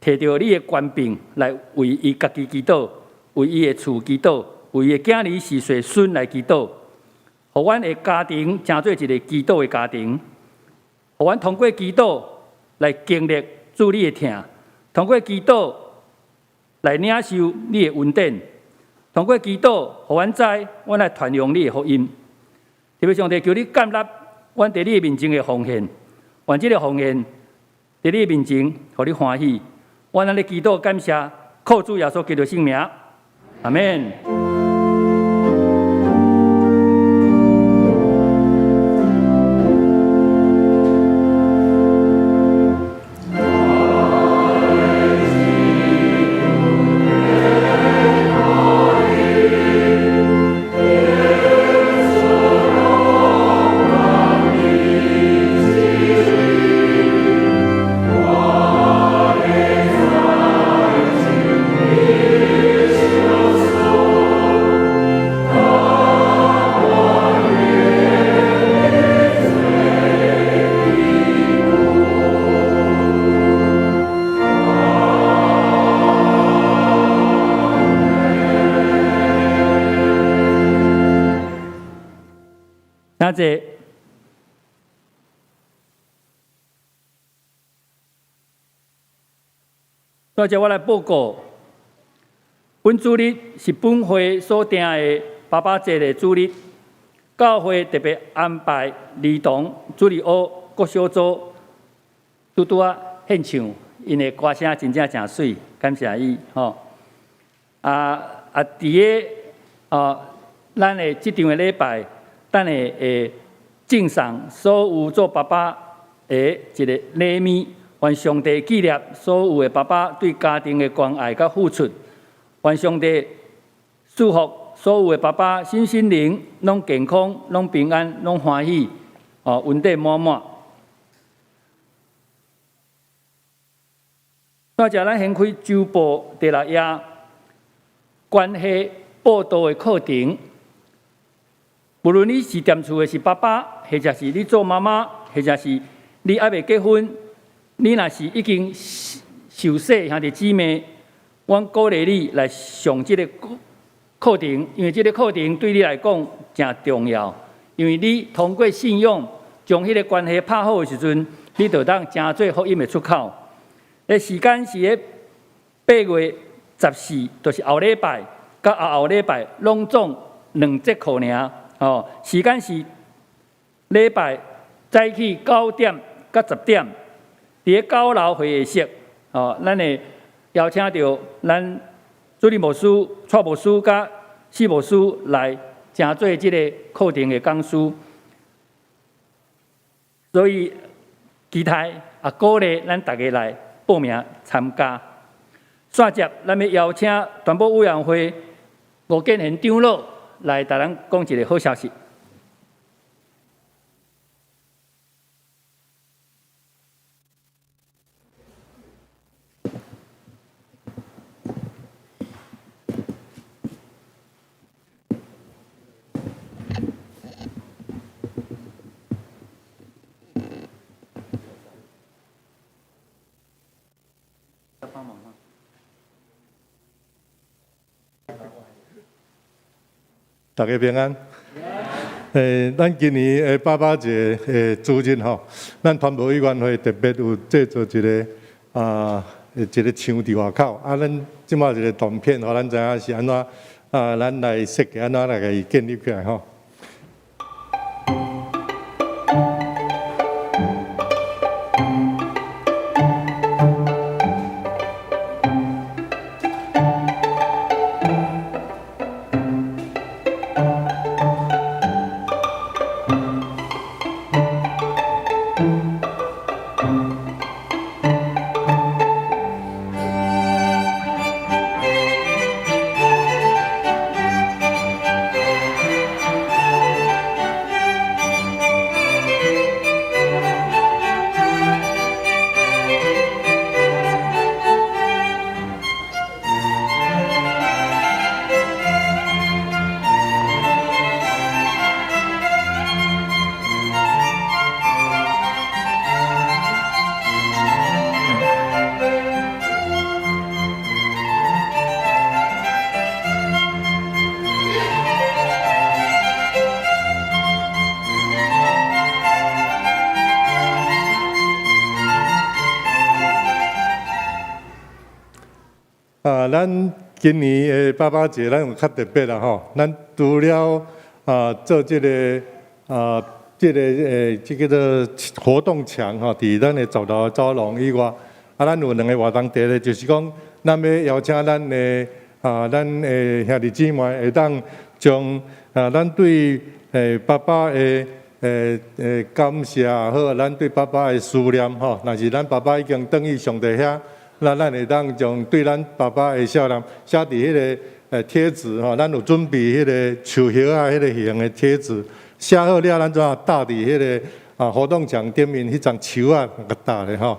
S2: 提著你的權柄來為伊家己祈禱。為伊的厝祈禱，為伊的囝兒婿孫孫來祈禱，予阮的家庭成做一個祈禱的家庭，予阮通過祈禱來經歷主你的疼，通過祈禱來領受你的恩典，通過祈禱，予阮知阮來傳揚你的福音。特別上帝求你建立阮佇你面前的奉獻，願這个奉獻佇你面前，予你歡喜。阮按呢祈禱感謝，靠主耶穌基督聖名，阿們。請坐。大家，我來報告，本主日是本會所定的爸爸節的主日，教會特別安排兒童主日學各小組拄拄仔獻唱，𪜶的歌聲真正誠媠，感謝伊吼。佇个咱的這場的禮拜，等下會贈送所有做爸爸的一个禮物，願上帝紀念所有的爸爸對家庭的關愛佮付出，願上帝祝福所有的爸爸身心靈攏健康、攏平安、攏歡喜，恩典滿滿。大家，咱先開週報第六頁，關係報道的課程。無論你是踮厝的是爸爸，或者是你做媽媽，或者是你猶未結婚，你若是已經受洗兄弟姊妹，阮鼓勵你來上這个課程，因為這个課程對你來講誠重要。因為你通過信仰將彼个關係拍好的時陣，你就當成做福音的出口。彼時間是咧8月14，就是後禮拜，佮後後禮拜，攏總兩節課爾。時間是禮拜早起9點到10點，佇个九樓會議室。咱會邀請著咱主任牧師、蔡牧師佮施牧師來成做這个課程的講師。所以期待也鼓勵咱大家來報名參加。煞接，咱欲邀請傳播委員會吳建賢長老來共咱講一个好消息。
S3: 大家平安。咱今年的爸爸節的主日吼，咱傳道委員會特別有製作一個牆佇外口。啊，咱這馬一個短片，予咱知影是按怎啊，咱來設計按怎來共伊建立起來吼。啊，咱今年的爸爸節，咱有較特別啦吼。咱除了啊做這個這個活動牆吼，佇咱的十樓的走廊以外，啊，咱有兩个活動，第一个就是講，咱欲邀請咱的兄弟姊妹會當將啊，咱對爸爸的感謝也好，咱對爸爸的思念吼，若是咱爸爸已經轉去上帝遐。那咱會當將對咱爸爸的孝念寫佇彼个貼紙吼，咱有準備彼个樹葉仔彼个形的貼紙，寫好了，咱怎啊貼佇彼个啊活動牆頂面彼層樹仔共貼咧吼，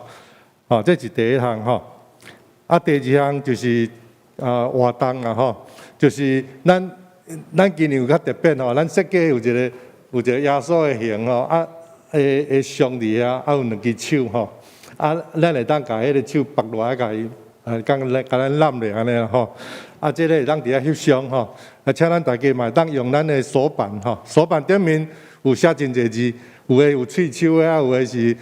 S3: 吼，這是第一項吼。啊，第二項就是啊活動啊吼，就是咱今年有較特別吼，咱設計有一個耶穌的形吼，啊，會像佇遐，啊有兩支手吼。啊，咱會當共彼个手縛落來，共伊，共來共咱攬咧按呢吼。啊，這个會當佇遐翕相吼。啊，請咱大家嘛會當用咱的手板吼，手板頂面有寫真濟字，有的有喙鬚的啊，有的是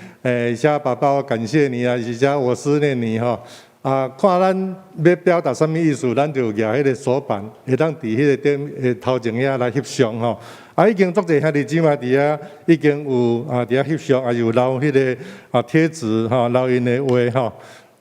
S3: 寫爸爸我感謝你啊，是寫我思念你吼。啊，看咱欲表達啥物意思，咱就舉彼个手板，會當佇彼個頂頭前遐來翕相吼。啊，已經足濟兄弟姊妹佇遐已經有啊佇遐翕相，也有留彼个啊貼紙吼，留𪜶的話吼。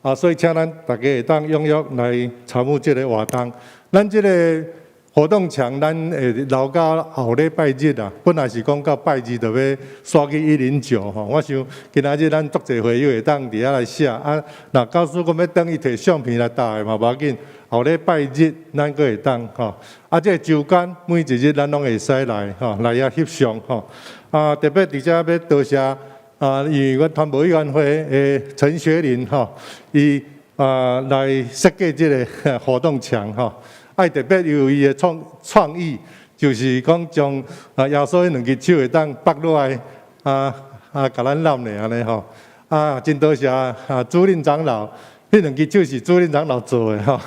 S3: 啊，所以請咱大家會當踴躍來參與這个活動。咱這个活動牆，咱會留到後禮拜日啊。本來是講到拜二就欲徙去109吼。我想今仔日咱足濟會友會當佇遐來寫啊。若假使講欲轉去提相片來貼的嘛，無要緊。後禮拜日咱閣會當吼。啊，這个週間每一日咱攏會使來吼，來遐翕相吼。啊，特別佇遮欲多謝啊，因為阮傳道委員會的陳學林吼，伊啊來設計這个活動牆吼。愛特別有伊的創意，就是講將啊耶穌彼兩支手會當縛落來，啊啊，共咱攬咧按呢吼。啊，真多謝啊主任長老，彼兩支手是主任長老做的吼，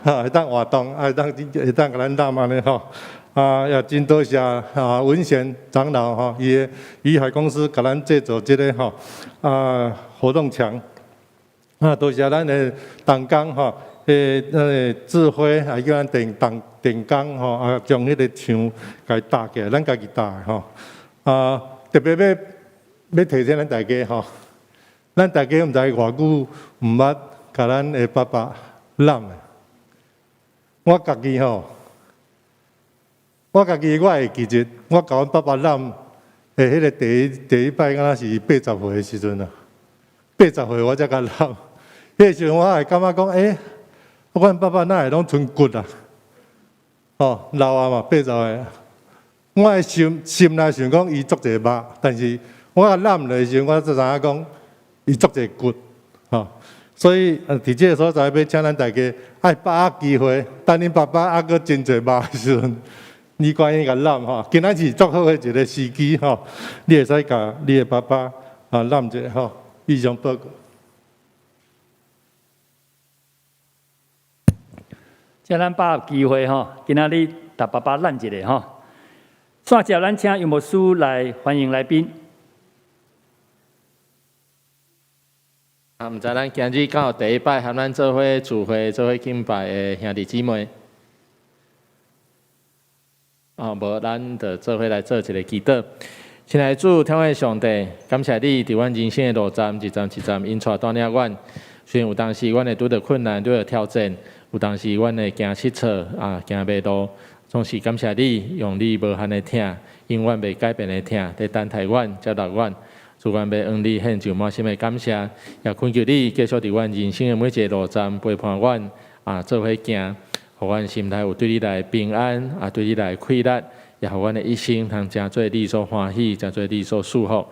S3: 哈會當活動，啊會當共咱攬按呢吼。啊，也真多謝啊文賢長老吼，伊的魚海公司共咱製作這个吼啊活動牆。啊，多謝咱的同工吼。那个智慧，還叫咱電工吼，啊，將彼个牆共伊搭起來，咱家己搭的吼。啊，特別欲提醒咱大家吼，咱大家毋知偌久毋捌共咱的爸爸攬的。我家己吼，我家己我會記得，我共阮爸爸攬的彼个第一擺，敢若是80歲的時陣啊，80歲我才共攬。彼个時陣我會感覺講，欸，阮爸爸哪會攏賰骨啊？吼，老啊嘛，80歲。我的心內想講，伊足濟肉，但是我攬落的時陣，我才知影講，伊足濟骨，吼。所以，佇這个所在，欲請咱大家愛把握機會，等恁爸爸猶閣真濟肉的時陣，你趕緊共攬吼。今仔是足好的一个時機吼，你會使共你的爸爸啊攬一下吼。以上報告。
S2: 請咱把握機會吼，今仔日共爸爸攬一下吼。煞接咱請楊牧師來歡迎來賓。
S1: 啊，毋知咱今日敢有第一擺和咱做伙聚會、做伙敬拜的兄弟姊妹？哦，無，咱就做伙來做一个祈禱。親愛的主，天父上帝，感謝你佇阮人生的路站，一站一站引帶帶領阮。雖然有當時阮會拄著困難、拄著挑戰，有當時阮會驚失措啊，驚迷路，總是感謝你用你無限的疼、永遠袂改變的疼，佇等待阮、接納阮。主，阮欲向你獻上滿心的感謝，也懇求你繼續佇阮人生的每一个路站陪伴阮啊，做伙行，予阮心內有對你來的平安，啊，對你來的快樂，也予阮的一生通成做你所歡喜，成做你所祝福。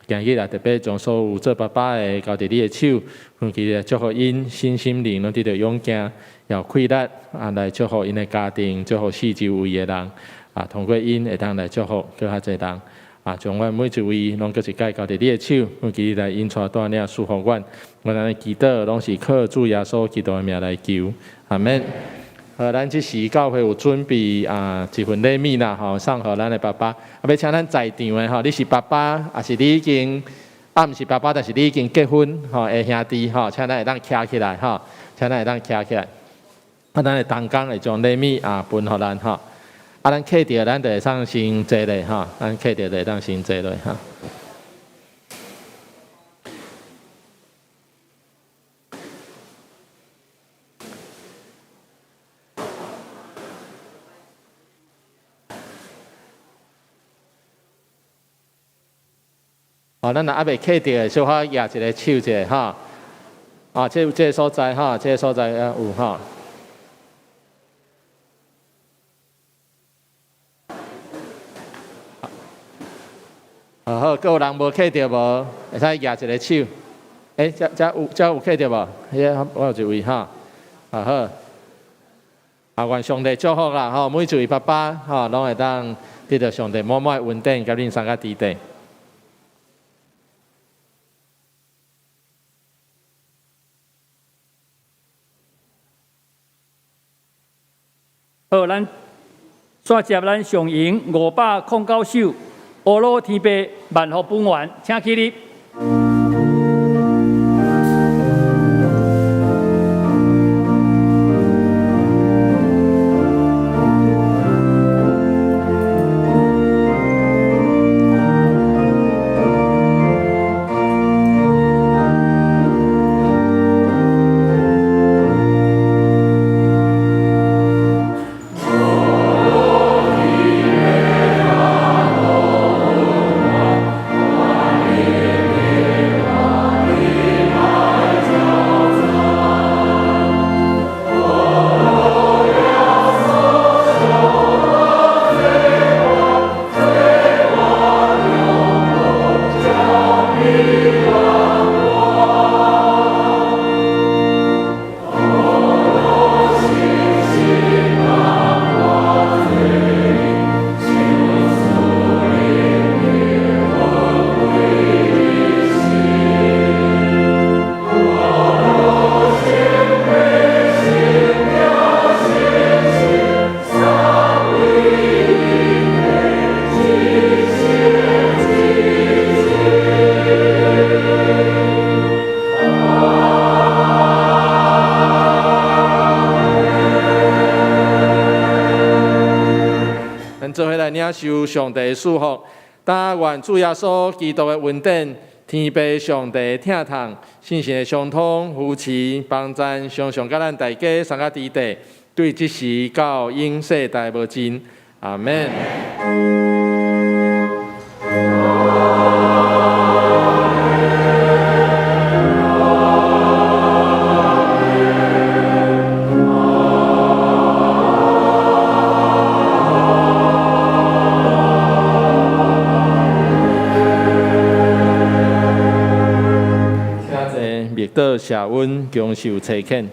S1: 今日也特別將所有做爸爸的交佇你的手，懇求你來祝福𪜶身心靈攏得著勇健，也有氣力啊，來祝福𪜶的家庭，祝福四周圍的人，啊，通過𪜶會當來祝福閣較濟人。啊，將阮每一位攏閣一擺交佇你的手，懇求你來引帶帶領祝福阮。阮按呢祈禱，攏是靠主耶穌基督的名來求，阿們。好，咱這時教會有準備啊一份禮物啦，吼，送予咱的爸爸。啊，欲請咱在場的吼，你是爸爸，抑是你已經啊，毋是爸爸，但是你已經結婚吼的兄弟吼，請咱會當徛起來吼，請咱會當徛起來。啊，咱的同工會將禮物啊分予咱吼。啊，咱客著，咱就會當先坐咧吼，咱客著就會當先坐落吼。哦，咱若猶未客著，小可舉一个手者吼。啊，這个所在吼，這个所在啊有吼。好，好，閣有人無客著無？會使舉一个手。欸，這有客著無？彼个我有一位吼。啊好。啊，願上帝祝福啦吼，每一位爸爸吼，攏會當得著上帝滿滿的恩典，佮恁三個弟弟。
S2: 好，咱煞接咱上營509首，烏魯天父萬福本願，請起立。
S1: 做伙來領受上帝的祝福，但願主耶穌基督的恩典、天父上帝的疼痛、聖神的相通、扶持、幫贊，常常佮咱大家三個弟弟，對這時到永世代無盡。阿們。請坐，默禱謝恩，享受差遣。